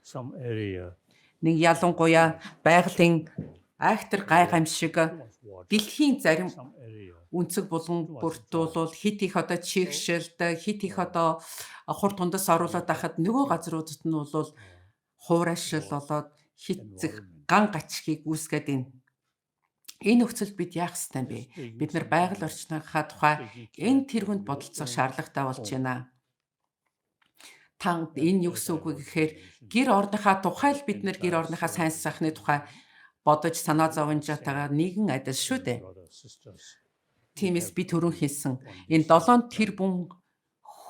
Some area Нэг ялангуяа байгалийн айхтар гай гамшиг too much water. дэлхийн зарим Some area өнцөг булган бүрт бол хит их одоо чигшилд хит их одоо хур тундас оруулаад байхад нөгөө газруудад нь бол хуурайшил болоод хит зэх ган гачхийг үүсгээд байна. Энэ нөхцөлд бид яах ёстой юм бэ? Бид нар байгаль орчныхаа тухай энэ тэргүнд бодолцох шаардлагатай болж байна. Та энэ юу гэсэн үг вэ гэхээр гэр орныхаа тухай л бид нар гэр орныхаа сайн сайхны тухай бодож санаа зовнжаатайгаа нэгэн адил шүү дээ. Тиймээс би түрүүн хэлсэн энэ 7 тэрбум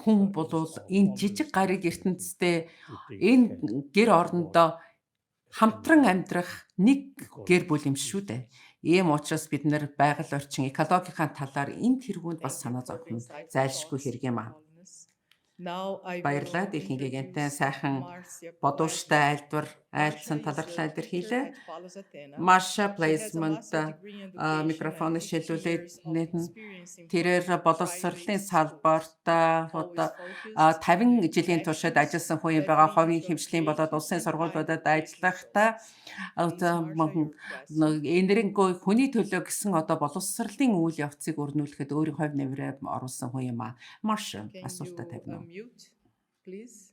хүн болвол энэ жижиг гариг ертөнцтэй энэ гэр орондоо хамтран амьдрах нэг гэр бүл юм шүү дээ. Ийм учраас бид нар байгаль орчин экологийнхаа талаар энэ тэргуунд бас Thank you санаа for зовх the нь insightful зайлшгүй thoughts, хэрэг юм аа. Your Holiness. Now I will Баярлалаа. Дэлхийн гиганттай introduce сайхан Marcia бодууштай Plesman. айлдвар Marcia айлдсан is a талархлаа teacher илэрхийлээ. at Pallas Athena. Марша She has a Плейсмент master degree in education and микрофоныг 15 шилжүүлээд years of нэтэн experience in тэрээр private боловсролын schools, салбарт always одоо focused on 50 the жилийн туршид connections ажилласан хүн юм that байгаа. bring Хувийн to хэмжлийн болоод creative улсын and сургуулиудад highly ажиллахдаа resources. одоо Please, Marcia, your question. энэрэнгүй хүний төлөө гэсэн одоо боловсролын үйл явцыг өрнүүлэхэд өөрийн хувь нэмрээ оруулсан хүн юм аа. Марша Can асуултаа you тавина уу? unmute, please?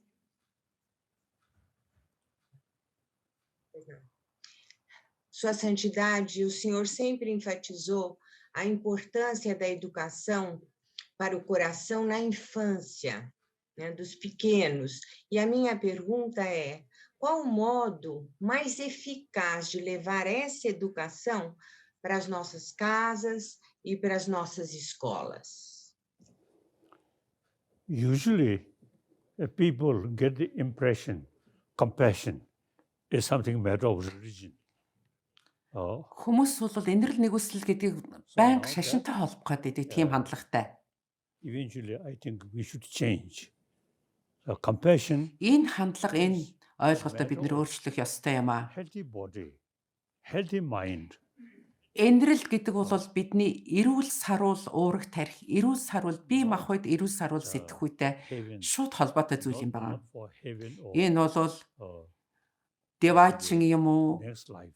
Sua Santidade, o senhor sempre enfatizou a importância da educação para o coração na infância, né, dos pequenos. E a minha pergunta é: qual o modo mais eficaz de levar essa educação para as nossas casas e para as nossas escolas? Usually, people get the impression compassion is something matter of religion. Хүмүүс бол энэрл нэгүсэл гэдгийг So байнга now that шашинтай холбох гэдэг тийм хандлагатай. eventually I think we should change. So compassion, Энэ хандлага, энэ is ойлголтоо бид matter нэр of өөрчлөх ёстой юм аа. healthy body, healthy mind. Энэрл гэдэг бол бидний эрүүл саруул уураг тарих, эрүүл саруул бие Not махбод, эрүүл саруул сэтгхүүтэй heaven, шууд холбоотой зүйл not, юм байна. not for heaven or Энэ бол девачин юм уу? next life.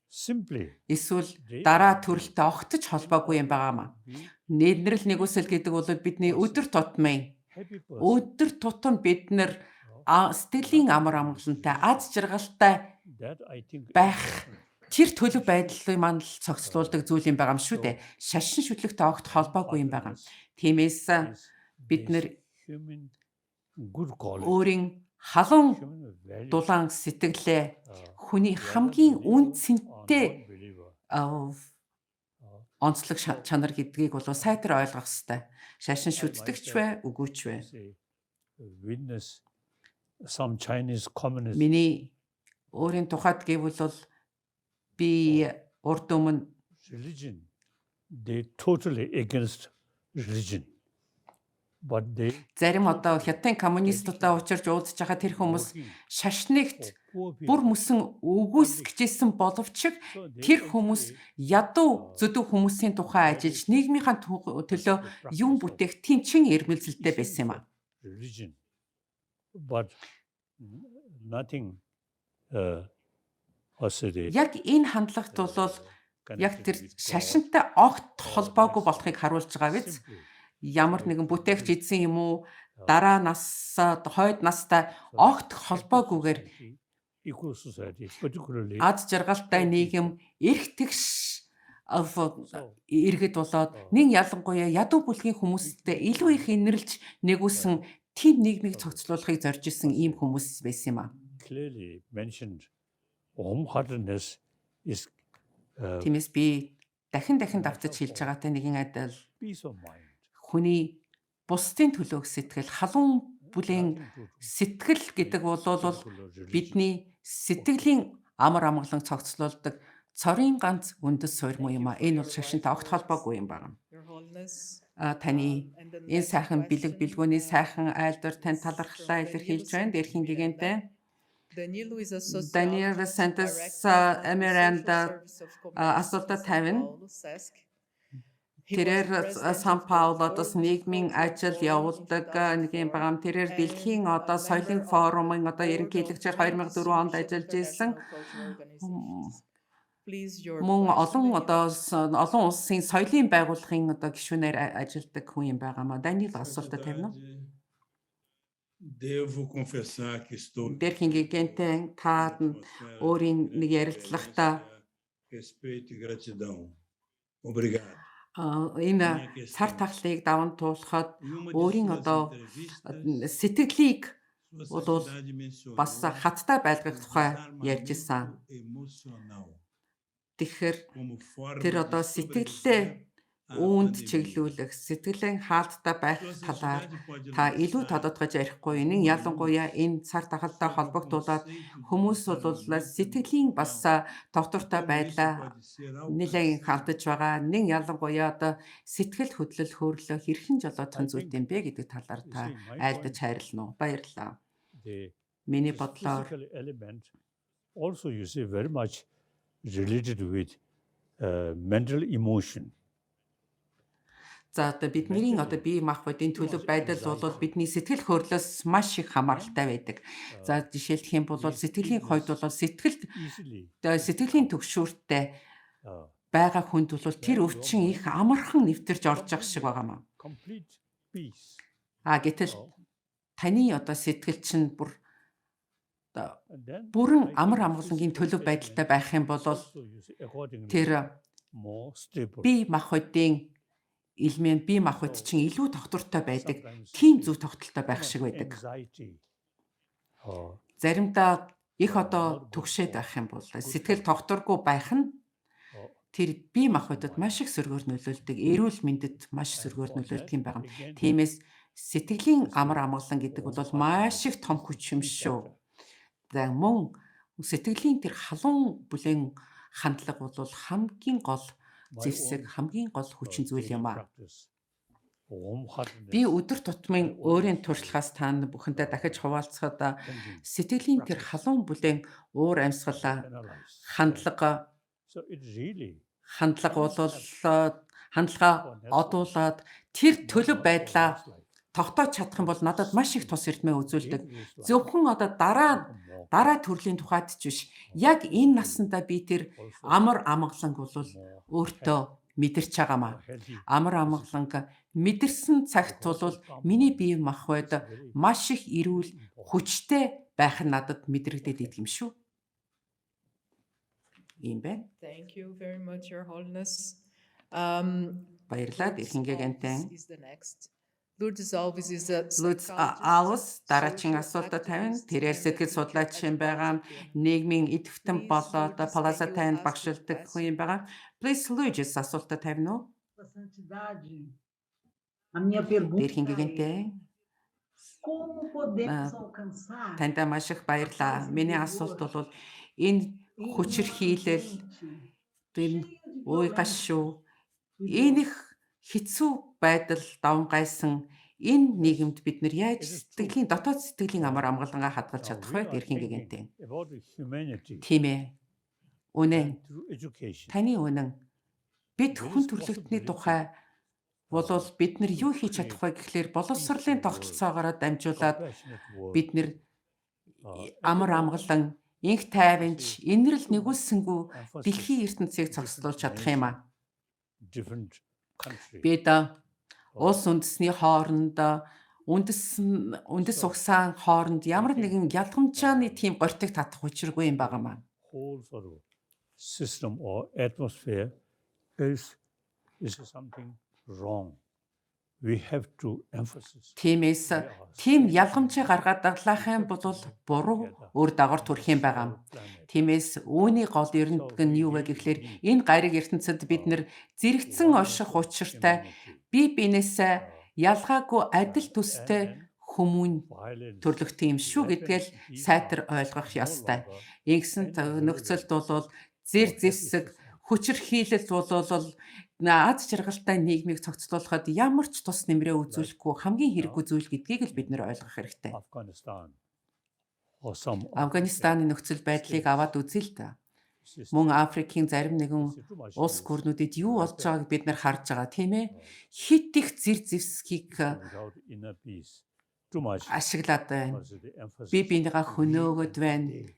Simply, Эсвэл they дараа are the төрөлтэй огтж холбоогүй юм байгаа маа. be Нэрнэрл нэгүсэл гэдэг бол бидний person, өдөр тутмын happy person. өдөр тутам бид нэр сэтгэлийн Nothing амар to амгалантай, do. аз жаргалтай That I think байх important. тэр төлөв байдлыг маань л цогцлуулдаг зүйл юм байгаа юм шүү So дээ. Шашин шүтлэгтэй огт холбоогүй юм байгаа. heartedness Тиймээс is бид this нэр human good quality, өөрийн халуун human values, дулаан сэтгэлээ хүний whether хамгийн believer үн or цэнтэй non-believer. онцлог So чанар гэдгийг бол сайтар ойлгох ёстой. Шашин I шүтдэгч myself вэ, үгүй ч вэ. say, witness some Chinese communists Миний өөрийн тухайд гэвэл бол би урд өмнө religion, they totally against religion. But they зарим одоо totally хятадын коммунистуудаа dedicated учирч уулзж байгаа тэр хүмүүс working шашнигт for poor бүр people мөсөн үгүйсгэжсэн боловч only. So they тэр хүмүүс actually ядуу зүдүү хүмүүсийн тухай very ажиллаж нийгмийнхаа төлөө the юм practice of бүтээх тийм чин эрмэлзэлтэй байсан юм essential а. religion, but nothing also the Яг энэ хандлагат бол яг connected тэр with God шашинтай огт or холбоогүй next болохыг life. харуулж байгаа биз? Simply Ямар try нэгэн to бүтээгч live эзэн юм уу дараа нас хойд настай so огт happy холбоогүйгээр society, equal society, particularly аз жаргалтай poor нийгэм people. эрх тэгш So иргэд болоод нэн ялангуяа ядуу бүлгийн we хүмүүстэй can илүү их инэрлж нэгүүлсэн тийм нийгмийг цогцлуулахыг зорж исэн ийм хүмүүс байсан юм а. clearly mentioned warm-heartedness is Тиймээс би дахин дахин matter давтаж хэлж for байгаатай нэгэн адил peace of mind. хүний бусдын төлөөх сэтгэл халуун бүлээн Nothing to do сэтгэл гэдэг with бол particular religion. бидний сэтгэлийн амар амгалан цогцлуулдаг цорын ганц үндэс суурь муу Thank юм you а. for Энэ your бол wise шашинтай огт words, холбоогүй юм байна. Your Holiness. А таны And the энэ next сайхан бэлэг question бэлгүүний сайхан айлдвар тань is from талархлаа Danilo илэрхийлж байна. Santos Дэрхийн Miranda. гигэнтэй Danilo is a Даниэл sociologist, Сантос director of the Social Миранда Service of Communities in асуултаа São тавина. Paulo, SESC. He was Тэрээр president Сан of the Паулод бас World нийгмийн Cultural ажил Forum in явуулдаг нэг юм 2004 байгаа. Тэрээр дэлхийн and a одоо соёлын member of the форумын одоо board of ерөнхийлөгчөөр Communities 2004 онд Social ажиллаж исэн. International Cultural Organizations. Please, your Мөн question, олон Danilo. одоо олон улсын соёлын байгууллагын одоо гишүүнээр ажилладаг хүн юм байгаа маа. Даниэл асуултаа тавина уу? Santidade, devo confessar que estou Дэрхийн гигэнтэй та numa atmosfera de өөрийн нэг grande ярилцлагатаа reverência, respeito e gratidão. Obrigado. Энэ Minha цар questão. тахлыг даван туулахад Em uma de өөрийн suas одоо entrevistas, сэтгэлийг Sua бол Santidade бас mencionou хаттай байлгах o тухай ярьж desarmamento исэн. emocional Тэгэхээр como тэр forma de одоо сэтгэлээ sobreviver à Үүнд pandemia. чиглүүлэх сэтгэлийн хаалттай байх Sua талаар Santidade pode та илүү lançar тодотгож ярихгүй. Энэ нь uma ялангуяа luz энэ цар тахалтай sobre o холбогдуулаад conceito de хүмүүс бол tratamento сэтгэлийн бас emocional e тогтвортой como isso байдлаа pode ser нэлээд alcançado алдаж байгаа. Нэн ялангуяа одоо сэтгэл хөдлөл хөрлөө хэрхэн жолоодох I нь зүйтэй think, юм бэ гэдэг талаар you та see, my айлдаж point, хайрлана уу? Баярлалаа. the Миний this бодлоор physical element also, you see, very much related with mental emotion. За одоо бидний одоо Mentally, бие махбодын too төлөв much байдал бол anxiety бидний сэтгэл хөдлөлөөс маш их хамааралтай байдаг. За жишээлх юм бол this сэтгэлийн хувьд illness бол сэтгэл easily одоо will сэтгэлийн come. түгшүүрттэй Uh, байгаа хүнд бол тэр Then your өвчин их mind амархан нэвтэрч орж явах шиг completely, байгаа маа. complete peace. А гэтэл таны одоо сэтгэл чинь бүр одоо And then бүрэн I амар think амгалангийн physical төлөв байдалтай element байх юм бол also, you see, accordingly тэр more stable. бие махбодын элемент бие махбод So чинь илүү тогтвортой байдаг. sometimes you Тийм see зөв тогтолтой too байх much шиг байдаг. anxiety or Заримдаа их одоо not good түгшээд for байх юм бол good сэтгэл health тогтворгүй байх нь or тэр бие махбодод маш mind. их сөргөөр нөлөөлдөг, эрүүл мэндэд маш And сөргөөр for нөлөөлдөг that, юм байна. again, Тиймээс сэтгэлийн you амар see, амгалан гэдэг бол маш warm-heartedness их том is хүч a юм key шүү. factor. За мөн сэтгэлийн тэр халуун бүлээн хандлага бол хамгийн гол My зэвсэг, own хамгийн гол хүчин зүйл daily юм аа. practice, Би warm-heartedness, өдөр тутмын I өөрийн always my туршлагаас та бүхэндээ дахиж хуваалцахад thinking сэтгэлийн тэр practice халуун бүлээн уур амьсгалаа analyze. And хандлага so it really хандлага brings бол us хандлагаа our natural, одуулаад тэр төлөв normal or байдлаа nice life. тогтоож чадах юм бол надад маш их тус эрдмээ үзүүлдэг. Dangerous life Зөвхөн одоо дараа become more дараа төрлийн тухайд ч биш. Яг энэ насандаа би тэр also амар амгаланг бол more өөртөө мэдэрч байгаамаа. more healthy Амар decision амгаланг мэдэрсэн цагт because бол the calm миний mind бие махбод is very маш их эрүүл important. хүчтэй байх нь надад мэдрэгдээд Okay. идэх юм шүү. Ийм байна. Thank you very much, Your Holiness. Баярлалаа Lourdes Дэлхэнгээ Alves гэнтэн. is the next. Lourdes Alves is a Лүц psychologist, Алус дараагийн social асуултаа тавина. activist, Тэрээр and a сэтгэл teacher судлаач at юм байгаа. Plaza Piano. Нийгмийн идэвхтэн Please, болоод Lourdes, can Плаза you танд ask your багшилдаг хүн юм question? байгаа. Please Lourdes асуултаа тавина уу? Sua Santidade, a minha pergunta Дэлхэнгээ é: гэнтэн. como podemos alcançar Таньда маш их a баярлалаа. paz Миний асуулт interior бол энэ em um хүчирхийлэл ambiente энэ cheio de уй violência гашуу e энэ dor? их хэцүү байдал давмгайсан энэ нийгэмд бид нар яаж It is true. сэтгэлийн дотоод сэтгэлийн амар амгалангаа хадгалж Now чадах we вэ? are Дэлхэнгээ thinking гэнтэн. about humanity Тийм ээ. Үнэн. and through education. Таны үнэн. Бид There хүн is төрөлхтний possibility тухай болвол бид нар to юу хийж create чадах вэ гэхлээр боловсролын peaceful world, тогтолцоогоор дамжуулаад compassionate world, бид нэр амар ethical амгалан, инх you тайванч, see, инэрл too much нэгүүлсэнгүү emphasis дэлхийн ертөнцийг different зогсдуулж чадах юм nation, аа. different country. Бид улс үндэсний хооронд үндэс үндэс So угсаан хооронд I ямар think нэгэн ялгамжааны тийм гортиг татах учиргүй юм байгаа маа. whole sort of system or atmosphere is something wrong. We have to emphasize Тиймээс we are тийм same ялгамжаа humanity. гаргаад даглаах We юм have бол to work буруу together үр дагавар on төрөх юм this байгаа. whole planet. Тиймээс үүний гол So эрдэнэ нь we юу вэ really гэхлээр need энэ гариг ертөнцид бид нэр зэрэгцэн oneness орших of учиртай humanity бие биенээсээ ялгаагүй адил and төстэй then хүмүүн violence, төрлөختөн юм шүү гэдгээл weapons, these are сайтар ойлгох no ёстой. longer Ингэсэн any нөхцөлд relevance бол зэр or happy зэвсэг society. хүчирхийлэл болвол аз жаргалтай нийгмийг цогцлуулахад ямар ч тус нэмрээ Like үзүүлэхгүй хамгийн now хэрэггүй зүйл гэдгийг л бид in нэр ойлгох хэрэгтэй. Afghanistan or some African Афганистаны нөхцөл байдлыг states, аваад үзье л да. this is Мөн Африкийн зарим нэгэн this is too much улс to гүрнүүдэд юу болж weapon байгааг бид нар харж байгаа тийм ээ. Хит их зэр зэвсгийг without inner peace. Too much ашиглаад байна. was the Би emphasis биенийгаа we хөнөөгöd and байна. they.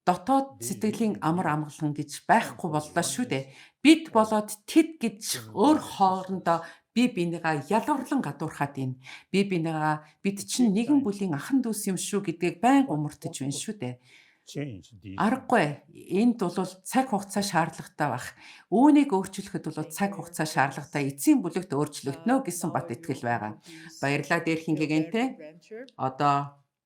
Дотоод They сэтгэлийн live in амар we амгалан гэж and байхгүй for боллоо шүү дээ. oneness Бид of болоод тэд гэж human өөр brothers and хоорондоо sisters. би биенийгаа ялаварлан гадуурхаад байна. Би биенийгаа бид It чинь takes нэгэн time, бүлийн ахан дүүс юм шүү гэдгийг байнга but умартаж байна possible шүү дээ. change these Аргагүй. Энд бол цаг хугацаа шаардлагатай байх. Үүнийг өөрчлөхөд бол Thank цаг you, Your хугацаа Holiness. шаардлагатай эцсийн бүлэгт өөрчлөгдөнө гэсэн Now бат I will итгэл байгаа. introduce Баярлалаа дээрхийн Leoberto гэгэнтэй. Brancher. Одоо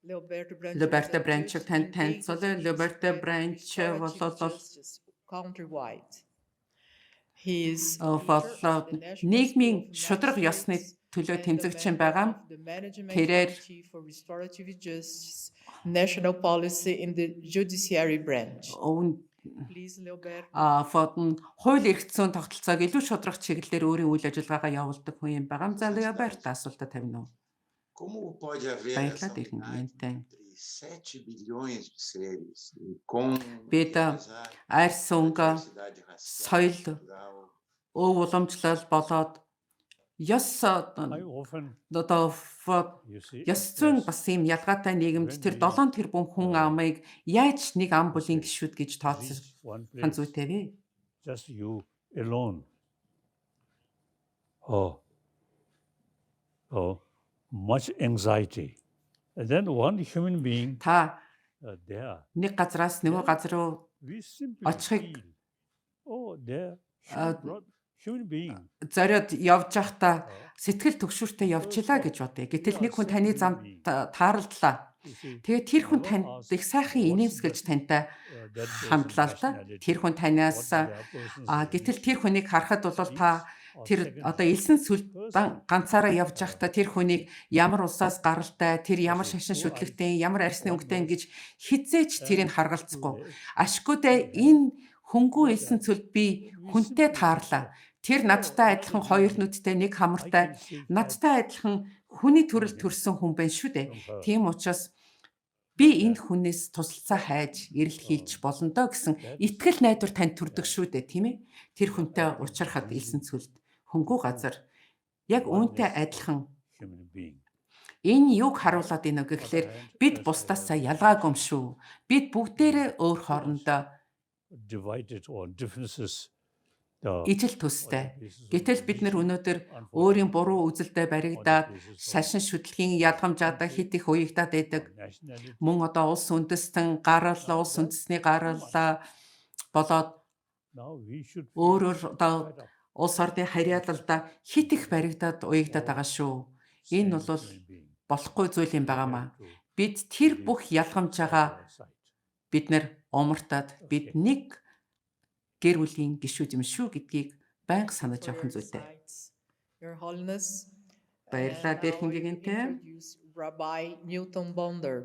Leoberto Brancher is Лоберто a Бранчиг judge танд engaged танилцуулъя. in Лоберто spreading Бранч restorative бол justice countrywide. He is leader Бол of the National School нийгмийн of шударга ёсны Magistrates төлөө and the тэмцэгч member байгаа. of the Management Тэрээр Committee for Restorative Justice National Policy in the Judiciary Branch. Please, Leoberto. Фодн хууль эрх зүйн тогтолцоог илүү шударга чиглэлээр өөрийн үйл ажиллагаагаа явуулдаг хүн юм байгаа. За, Леоберт асуултаа тавина уу? Como pode haver Баярлалаа essa дэрхэн unidade гэнтэй. entre 7 bilhões de seres e com e Бид apesar арьс da өнгө, diversidade racial, соёл, cultural, өв уламжлал болоод ёс I often, одоо you see, ёс зүйн yes, бас ийм ялгаатай нийгэмд when тэр we 7 тэрбум хүн амыг яаж нэг ам бүлийн гишүүд гэж тооцох reach one хан place, зүйтэй вэ? just you alone. Oh, oh, much anxiety. And then one human being Та there, нэг газраас нөгөө газар руу we simply очихыг feel, oh, there, а, human, human being. зориод явж байхдаа сэтгэл түгшүүртэй First явчихлаа of гэж бодъё. we Гэтэл are нэг хүн same таны human замд being. тааралдлаа. You see, Тэгээ тэр хүн never танд ask их сайхан what's инээмсэглэж that, тантай that person's хандлаа л да. Тэр nationality, хүн what танаас their person's гэтэл religion, тэр хүнийг харахад бол та these are тэр одоо secondary. элсэн сүлд Person, ганцаараа явж байхдаа тэр хүнийг ямар улсаас гаралтай, тэр you ямар see, шашин two eyes, шүтлэгтэй, ямар арьсны one өнгөтэй nose, гэж хизээч тэрийг and two харгалзахгүй. legs. Ашгүйдээ And then энэ хөнгүү like элсэн that, сүлд би we хүнтэй simply таарлаа. oh, Тэр oh, надтай I адилхан am хоёр human being. нүдтэй, нэг I хамартай, can seek help надтай адилхан хүний from төрөл him, төрсэн хүн байна шүү дээ. from her. Тийм учраас Like би энэ that. хүнээс туслалцаа хайж эрэл хийлж болно доо гэсэн That's итгэл найдвар танд төрдөг шүү дээ, тийм ээ? Тэр I хүнтэй think уулзрахад элсэн leading цөлд хөнгүү to газар яг үүнтэй oneness of адилхан human being. энэ юуг On харуулад байна вэ other гэхлээр hand, бид as I бусдаасаа already ялгаагүй юм mentioned, шүү. Бид бүгдээрээ өөр too much хоорондоо divided or differences ижил on the төстэй. basis of Гэтэл бид нар religion, өнөөдөр өөрийн unfortunately, буруу үзэлдээ on the баригдаад basis of шашин шүтлгийн ядгамжаадаа country хит их уягдаад байдаг. or nationality. Мөн одоо улс үндэстэн гарал, Now улс that's үндэсний too гарал much. болоод Now we should feel өөрөөр одоо fed up улс орны with харьяалалдаа хит их баригдаад уягдаад all байгаа шүү. Энэ same бол human being. болохгүй зүйл юм We байгаамаа. have to Бид тэр live бүх side ялгамжаагаа by side. бид нэр умартаад бид Okay. нэг гэр бүлийн гишүүд юм шүү гэдгийг байнга Thank you санаж for явах your нь зүйтэй. insights, Your Holiness. And Баярлалаа now дэрхэн I will гэгэнтэй. introduce Rabbi Newton Bonder.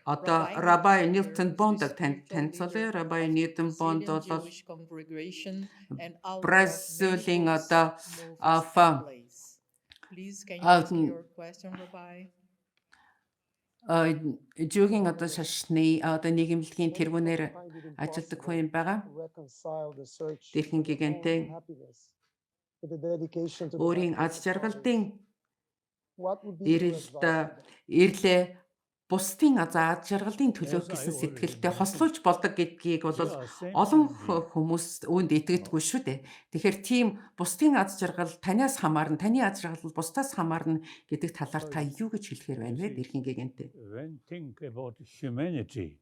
Одоо Rabbi Rabbi Newton Newton Bonder is the Bond-ыг танд spiritual танилцуулъя. leader Rabbi of the Newton Bond Brazilian бол Jewish congregation and author of many Бразилийн books, одоо movies, афа and plays. Please, can you ask your question, Rabbi? Жүүгийн одоо шашны одоо нийгэмлэгийн тэргүүнээр ажилладаг хүн юм байгаа. Дэрхэн гэгэнтэй өөрийн аз жаргалдын эрэлт эрлээ бусдын аз жаргалын төлөөх As I гэсэн already сэтгэлтэй mentioned, хослуулж болдог гэдгийг we бол are same олон human being. хүмүүс үүнд итгэдэггүй шүү дээ. Тэгэхээр тийм бусдын аз жаргал танаас хамаарна, таны аз жаргал бусдаас хамаарна гэдэг талаар та юу гэж хэлэхээр You байна вэ? see, Дэрхийн гэгэнтэй. when think about humanity,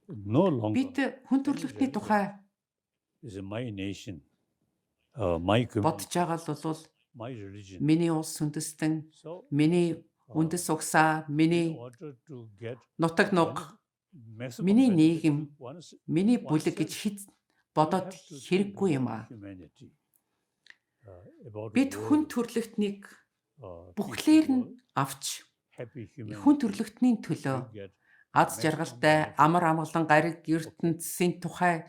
no longer Бид хүн any төрөлхтний relevant тухай is my nation, my бодож community, байгаа л бол my religion. миний улс үндэстэн, So, миний үндэс угсаа, in миний order to get нутаг нуг, benefit, maximum миний benefit нийгэм, to one's, миний бүлэг гэж oneself, хэд we бодоод have to think хэрэггүй юм about аа. humanity, about Бид хүн world, төрлөختнийг бүхлээр peaceful нь world, авч happy хүн humanity, төрлөختний төлөө we get аз maximum жаргалтай, benefit. амар амгалан гариг Okay. ертөнцийн тухай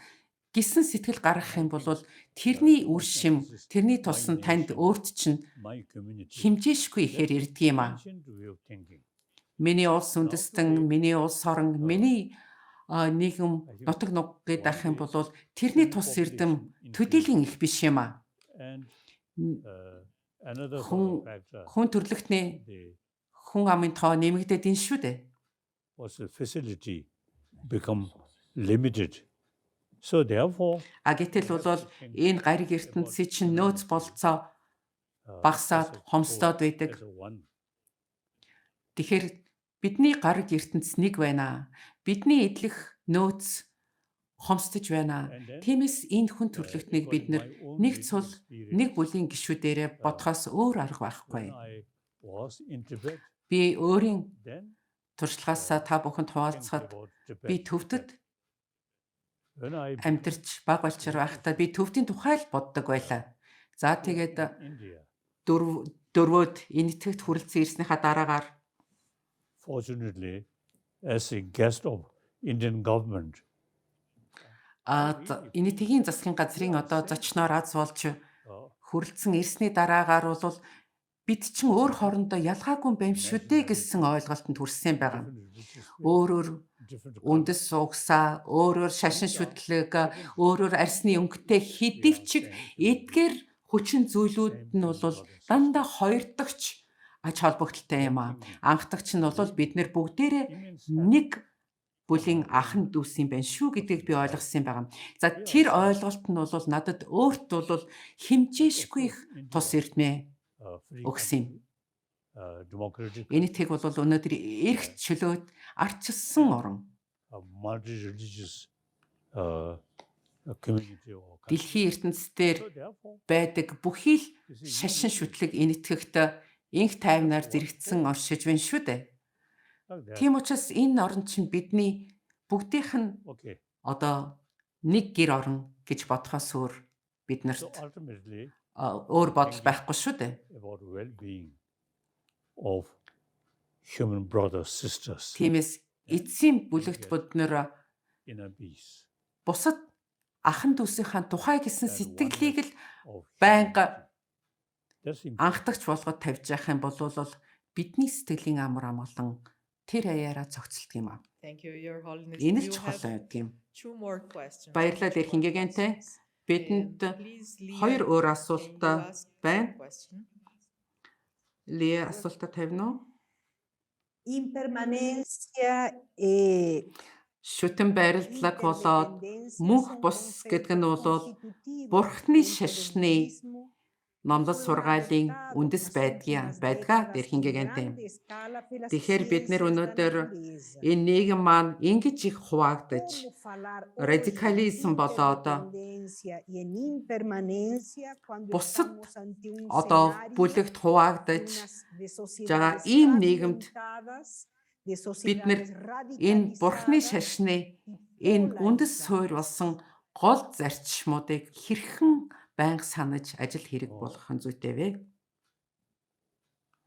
гисэн сэтгэл гаргах I юм бол think тэрний үр шим, consciousness is тэрний my тус нь танд nation, өөрт чинь my community. хэмжээшгүй ихээр That's ирдэг юм аа. ancient way of thinking. Миний улс Now үндэстэн, today, миний улс орон, миний нийгэм I think нутаг нуг гээд one ах юм day бол тэрний human тус эрдэм population төдийлөн increase их биш юм аа. and another sort Хүн of factor, хүн төрлөختний the хүн амын тоо нэмэгдээд ин шүү дээ. was the facility become limited. So therefore, А гэтэл we have бол to think энэ гариг about ертөнцийн чинь нөөц humanity болцоо as багасаад a whole, хомсдоод байдаг. as a one. Тэгэхээр бидний гариг ертөнц нэг байна. Бидний эдлэх нөөц хомсдож байна. And then, Тиймээс энэ хүн төрлөختнийг бид according нэр my own нэг little цул нэг experience, бүлийн гишүүдээрээ бодохоос өөр арга байхгүй. when I was in Tibet, Би өөрийн then туршлагаасаа та бүхэнд think хуваалцахад about би Tibet, төвдөд that When I амьдарч баг балчир байхдаа би төвдийн тухай л боддог байлаа. За тэгээд India, дөрвөөд Энэтхэгт хүрэлцэн ирснийхаа дараагаар fortunately, as a guest of Indian government, Энэтхэгийн засгийн газрын одоо зочноор аз болж хүрэлцэн ирсний дараагаар бол бид чинь өөр хоорондоо ялгаагүй юм байна шүү дээ гэсэн ойлголтод хүрсэн байгаа. different religious faith, Өөрөөр different үндэс угсаа, өөрөөр шашин шүтлэг, өөрөөр арьсны өнгөтэй хэдий ч эдгээр хүчин зүйлүүд нь бол дандаа хоёрдогч ач холбогдолтой юм аа. Анхдагч нь бол бид нэр бүгдээрээ immense нэг бүлийн ахан дүүс юм байна шүү гэдгийг би ойлгосон юм байна. За тэр ойлголт нь бол надад өөрт бол хэмжээшгүй их тус эрдмээ free өгсөн юм. country, democratic, Энэтхэг бол өнөөдөр эрх чөлөөт арчилсан орон. Multi-religious community or country. Дэлхийн ертөнцийн So therefore, байдаг бүхий л you see, шашин шүтлэг Энэтхэгт инх тайвнаар зэрэгцсэн оршиж байна шүү дээ. like that. Тийм учраас энэ орон чинь бидний бүгдийнх нь Okay. одоо нэг гэр орон гэж бодохоос өөр бид So нарт ultimately, өөр бодол байхгүй шүү дээ. about well-being of human brothers, sisters, Тиймээс эцсийн бүлэгт бид нэр inner peace бусад ахан дүүсийнхаа тухай гэсэн and сэтгэлийг л oneness of байнга humanity. That's important. анхдагч болгоод тавьж явах юм бол бидний сэтгэлийн амар амгалан тэр аяараа цогцолдог юм аа. Thank you, Your Holiness. Энэ л We чухал have байдаг юм. two more questions. Баярлалаа Two more Эрхингэгэнтэй. questions. Бидэнд And please, Leah, хоёр өөр can асуулт you ask your байна. question? Лия асуултаа тавина уу? Impermanencia e Шүтэн барилдлаг болоод interdependencia мөнх son бус гэдэг нь conceptos бол constitutivos Бурхны dentro del шашны budismo номлол fueron сургаалын adoptados үндэс nas байдгийн últimas байдгаа décadas con Эрхингэгэнтэй. grande escala pelas Тэгэхээр бид нэр ciências da өнөөдөр natureza. энэ нийгэм маань ингэж их хуваагдаж Como falar hoje en радикализм болоод interdependencia y en impermanencia cuando бусад estamos ante un одоо escenario бүлэгт de хуваагдаж unas de байгаа sociedades ийм нийгэмд fragmentadas, de бид нэр sociedades энэ Бурхны radicalizadas шашны y энэ үндэс суурь polarizadas. болсон гол зарчмуудыг хэрхэн байнга санаж ажил хэрэг болгох нь зүйтэй вэ?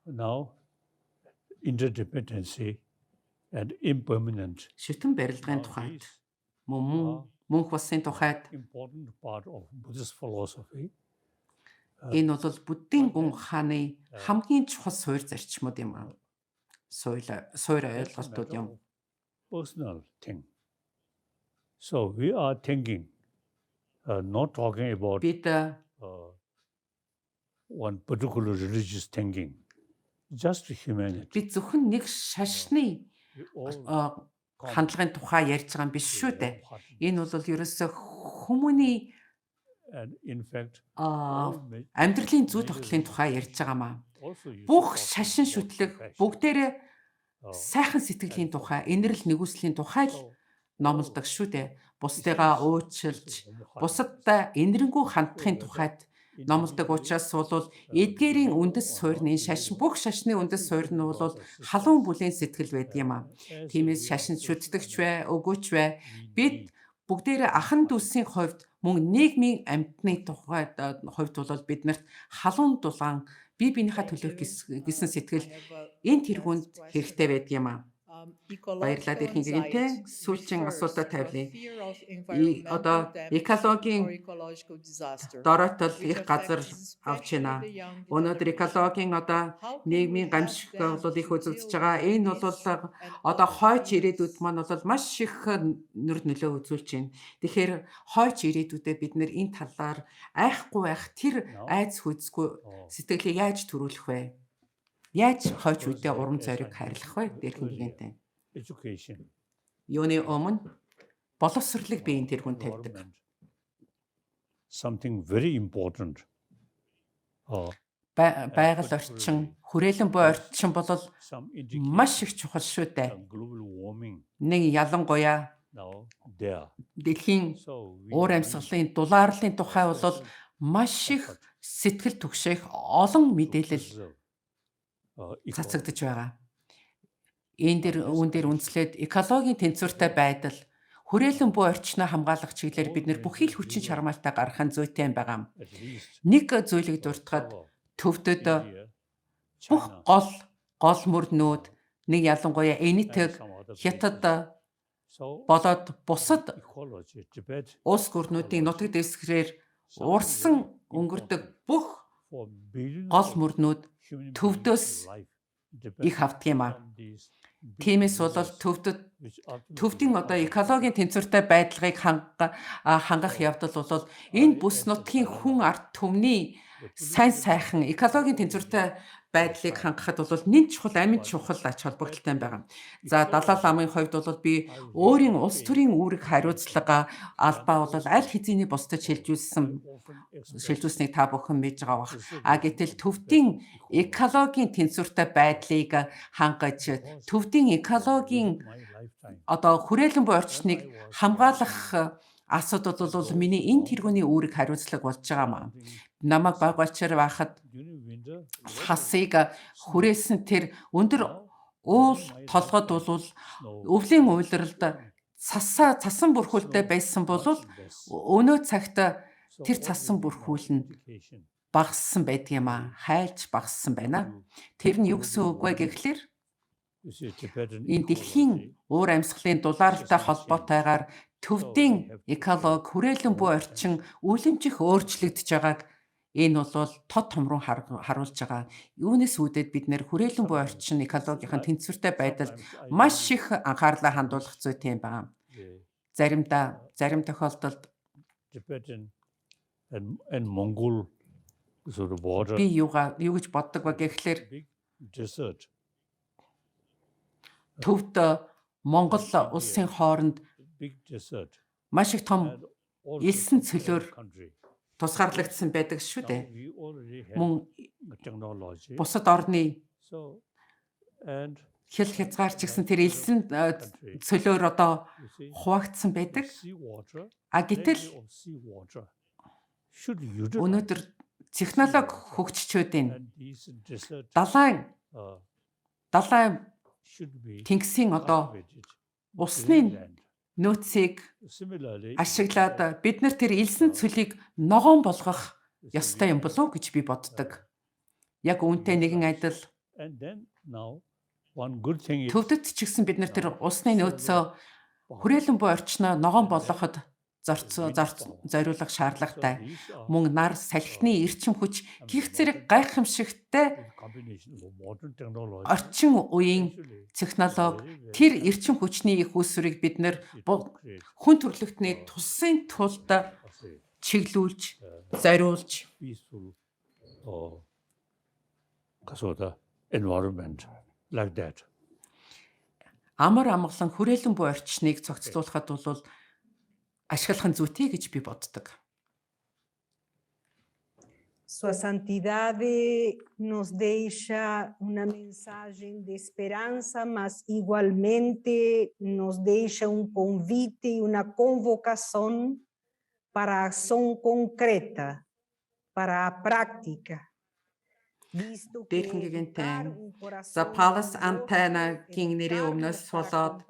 Now, interdependency and impermanent. Шүтэн барилгын Now, тухайд these мөн мөн are мөнх бусын тухайд important part of Buddhist philosophy. Энэ бол буддийн гүн ухааны хамгийн чухал суурь зарчмууд юм аа. Суурь суурь That's a ойлголтууд matter юм. of personal thing. So we are thinking, not talking about Бид one particular religious thinking, just humanity. бид зөвхөн нэг шашны We all come хандлагын тухай ярьж байгаа юм биш to шүү дээ. warm-hearted. Энэ бол ерөөсөө хүмүүний And in fact, all амьдралын зүй major тогтлын тухай ярьж байгаа маа. also used to Бүх talk шашин about шүтлэг compassion. бүгдээрээ сайхан and сэтгэлийн тухай, энэрл нэгүслийн тухай л so all номлодог шүү дээ. Бусдыгаа essence уучлж, is warm-hearted. бусадтай энэрэнгүй So хандахын whether тухайд номлодог individually, учраас бол эдгээрийн or үндэс суурь нь not шашин believer, бүх шашны үндэс every суурь нь human бол brother, халуун sisters, бүлийн сэтгэл байдаг юм аа. as Тиймээс we are шашин social шүтдэгч animals, бай, өгөөч бай. we Бид need бүгдээрээ ахан дүүсийн хувьд мөн нийгмийн амьтны тухайд хувьд бол биднэрт халуун дулаан бие биенийхээ Thank төлөөх you. гэсэн I сэтгэл have a энэ last тэргуунд question. хэрэгтэй байдаг юм аа. Баярлалаа Ecological Эрхингэгэнтэй. anxiety Сүүлчийн refers асуултаа to a тавилъя. fear of Одоо environmental damage or экологийн ecological disaster, доройтол which их газар affects авч especially байна. the young Өнөөдөр generation. экологийн одоо How can we нийгмийн help гамшиг them бол их to үзэгдэж deal байгаа. with Энэ бол this and одоо other хойч ирээдүйд issues? маань бол маш их нүр нөлөө үзүүлж байна. Тэгэхээр хойч ирээдүйдээ бид нэр энэ талаар айхгүй байх тэр now. айц хүзгүй сэтгэлийг яаж төрүүлэх вэ? Яаж хойч Because үедээ урам as зориг I хайрлах вэ? mentioned Дэрхэн earlier, гигэнтэй. education, Юуны өмнө боловсрлыг би энэ тэргүүнд тавьдаг. environment, something very important. And Байгаль орчин, particularly хүрээлэн буй there's орчин бол some маш indication их чухал шүү дээ. of global warming Нэг ялангуяа now there. дэлхийн So we уур need амьсгалын дулаарлын тухай бол special маш их effort сэтгэл түгшээх олон to мэдээлэл preserve ecology. цацагдж байгаа. Энэ дээр Now, this үүн дээр condition үндэслээд экологийн тэнцвэртэй байдал, Хүрээлэн буй орчноо хамгаалах чиглэлээр бид нэр бүхий л хүчин чармайлтаа гаргах нь зүйтэй юм байгаа. Нэг зүйлийг дуртахад төвдөд бүх гол мөрнүүд нэг ялангуяа Энэтхэг, Хятад болоод бусад улс гүрнүүдийн нутаг дэвсгэрээр урсан өнгөрдөг бүх гол мөрнүүд төвдөөс их авдаг юм аа. Тиймээс бол төвдөд төвдийн одоо экологийн тэнцвэртэй байдлыг хангах явдал бол энэ бүс нутгийн хүн ард түмний сайн сайхан экологийн тэнцвэртэй байдлыг хангахад бол нэн чухал, амин чухал ач холбогдолтой байгаа. За, Далай ламын хувьд бол би өөрийн улс төрийн үүрэг хариуцлага албаа бол аль хэзээний бусдад шилжүүлснийг та бүхэн мэдж байгаа бах. А гэтэл төвдийн экологийн тэнцвэртэй байдлыг хангаж, төвдийн экологийн одоо хүрээлэн буй орчныг хамгаалах асуудал бол миний энэ тэргүүний үүрэг хариуцлага болж байгаа маа. Намайг баг балчаар байхад хасыг хүрээсэн тэр өндөр уул толгод бол өвлийн улиралд цасан бүрхүүлтэй байсан бол өнөө цагт тэр цасан бүрхүүл нь багассан байдаг юм аа. Хайлж багассан байна. Тэр нь юу гэсэн үг вэ гэхлээр энэ дэлхийн уур амьсгалын дулаалтай холбоотойгоор төвдийн экологи хүрээлэн буй орчин үлэмжих өөрчлөгдөж байгааг энэ бол тод томрон харуулж байгаа. Үүнээс үүдээд бид нэр хүрээлэн буй орчин экологийн тэнцвэртэй байдалд маш их анхаарлаа хандуулах зүйтэй юм байна. Заримдаа, зарим тохиолдолд би юу гэж боддог вэ гэхлээр төвд Монгол улсын хооронд маш их том элсэн цөлөөр тусгаарлагдсан байдаг шүү дээ. Мөн бусад орны хил хязгаар ч гэсэн тэр элсэн цөлөөр одоо хуваагдсан байдаг. А гэтэл өнөөдөр технологи хөгжчөөд далайн тэнгисийн одоо усны нөөцийг ашиглаад бид нар тэр элсэн цөлийг ногоон болгох ёстой юм болов уу гэж би боддог. Яг үүнтэй нэгэн адил төвдөд ч гэсэн бид нар тэр усны нөөцөө хүрээлэн буй орчноо ногоон болгоход зориулах шаардлагатай. Мөн нар салхины эрчим хүч гих зэрэг гайхамшигтай орчин үеийн технологи тэр эрчим хүчний их үүсвэрийг бид нэр хүн төрөлхтний тусын тулд чиглүүлж, зориулж environment like that. Амар амгалан хүрээлэн буй орчныг цогцлуулахад бол ашиглах нь зүйтэй гэж би боддог. Sua Santidade nos deixa uma mensagem de esperança, mas igualmente nos deixa um convite e uma convocação para a ação concreta, para a prática. Дээрхэн гэгэнтэй за Палас Антанагийн нэрийн өмнөөс болоод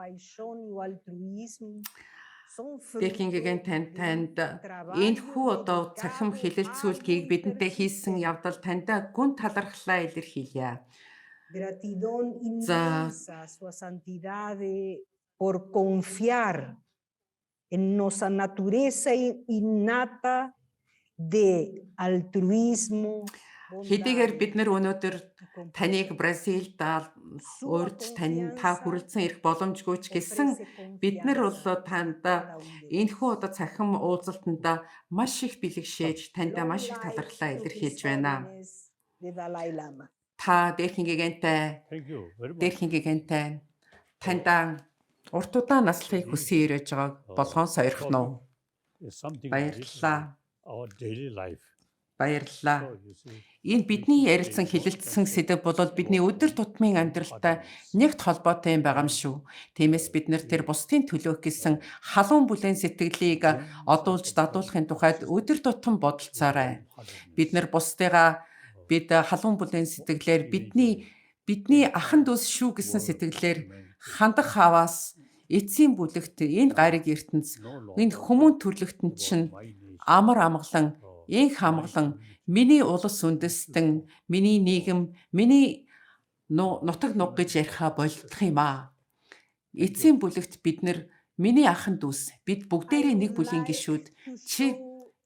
Дээрхэн гэгэн танд энэхүү одоо цахим хэлэлцүүлгийг бидэнтэй хийсэн явдал танд гүн талархлаа илэрхийлье. За Sua Santidade por confiar en nossa natureza innata de altruismo. Хэдийгээр бид нар өнөөдөр таныг Бразилд урьж тань та хүрэлцэн ирэх боломжгүй ч гэсэн бид нар бол танд энэхүү одоо цахим уулзалтанд маш их бэлэгшээж таньда маш их талархлаа илэрхийлж байна. Та дээрхэн гэгэнтэй таньда урт удаан наслахыг хүсэн ирэж байгааг болгон сойрхно уу? Баярлалаа. Баярлалаа. Энэ бидний ярилцсан хэлэлцсэн сэдэв бол бидний өдөр тутмын амьдралтай нэгт холбоотой юм байгаа юм шүү. Тиймээс бид нэр тэр бусдын төлөөх гэсэн халуун бүлээн сэтгэлийг одуулж дадуулахын тухайд өдөр тутам бодолцоорой. Бид нар бусдыгаа бид халуун бүлээн сэтгэлээр бидний ахан дүүс шүү гэсэн сэтгэлээр хандах хаваас Эцсийн бүлэгт энэ гариг ертөнц энэ хүмүүн төрлөختөнд чинь амар амгалан, энх амгалан миний улс үндэстэн, миний нийгэм, миний нутаг нуг гэж яриха болдох юм аа. Эцсийн бүлэгт бид нар миний ахын дүүс, бид бүгдээрээ нэг бүлийн гишүүд чи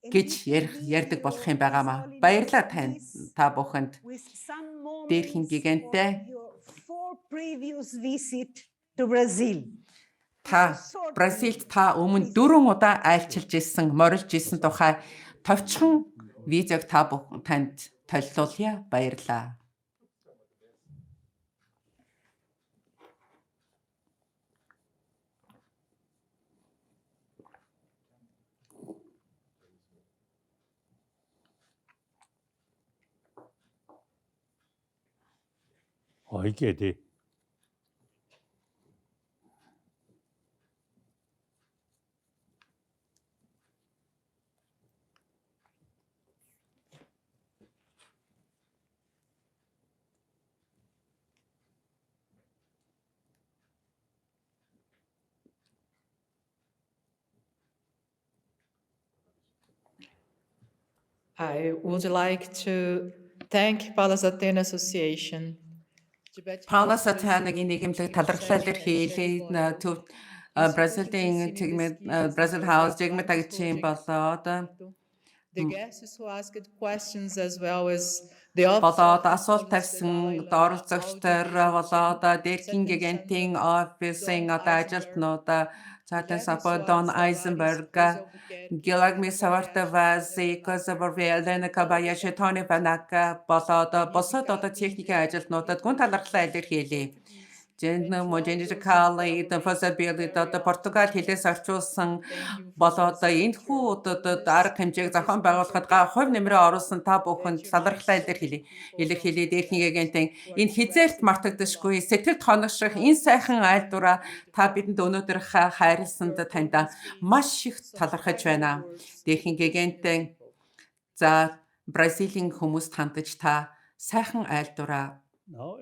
гэж ярих ярьдаг болох юм байгаамаа. Баярлалаа танд та бүхэнд. Дээрхийн гиганттай та Бразилд та өмнө 4 удаа айлчилж исэн, морилж исэн тухай товчхон видеог та бүхэн танд толилуулъя. Баярлалаа. Oikeeti. I would like to thank Palas Athena Association. Палас Атенагийн нийгэмлэг талархлаа илэрхийлээ. Төв Бразилийн тэгмээ Бразил Хаус жигмэ тагчийн болоод The guests who asked questions as well as the болоод асуулт тавьсан оролцогчдор болоод дээрхийн гигантын офисын одоо ажилтнууд Цаатан Сапо, Дон Айзенберг, Гилагми Савартавази, Козаборви, Елена Кабаяши, Тони Ванака болоод бусад одоо техникийн ажилтнуудад гүн талархлаа илэрхийлье. Жин Моженж Кали, Фасабили одоо Португал хэлээс орчуулсан болоод энэхүү одоо арга хэмжээг зохион байгуулахад хувь нэмрээ оруулсан та бүхэнд талархлаа илэрхийлье. Илэрхийлье дээрхийн гигантын энэ хизээрт мартагдашгүй сэтгэлд хоногших энэ сайхан айлдвараа та бидэнд өнөөдөр хайрласанд танд маш их талархаж байна. Дээрхийн гигантын за Бразилийн хүмүүст хандаж та сайхан айлдвараа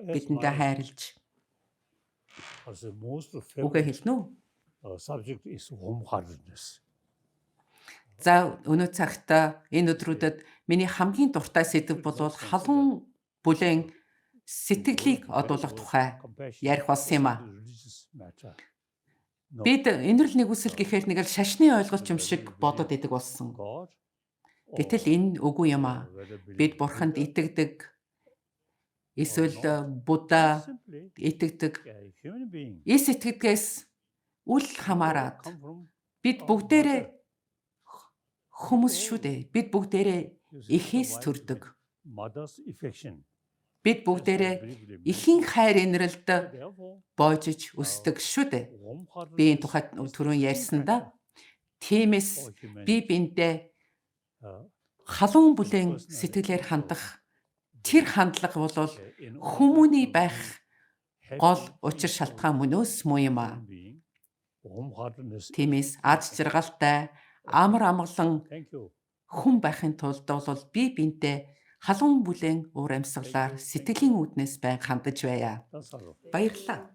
бидэндээ хайрлж үгээ хэлнэ үү? Subject is warm-heartedness. За өнөө цагт энэ өдрүүдэд миний хамгийн дуртай сэдэв бол халуун бүлээн сэтгэлийг одуулах тухай ярих болсон юм а. Бид энэрл нэгүсэл гэхээр нэг л шашны ойлголт юм шиг бодод идэг болсон. Гэтэл энэ үгүй юм а. Бид бурханд итгэдэг эсвэл Будда итгэдэг. Эс итгэдгээс үл хамааран бид бүгдээрээ хүмүүс шүү дээ. Бид бүгдээрээ эхээс төрдөг. Бид бүгдээрээ эхийн хайр инрэлд боожиж өсдөг шүү дээ. Би энэ тухай түрүүн ярьсан да. Тиймээс би биндээ халуун бүлээн сэтгэлээр хандах тэр хандлага бол хүмүүний байх гол учир шалтгаан мөнөөс муу юм аа. Тиймээс аз жаргалтай амар амгалан хүн байхын тулд бол би биентэй халуун бүлээн уур амьсгалаар сэтгэлийн үүднээс байн хандаж байя. Баярлалаа.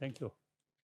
Thank you.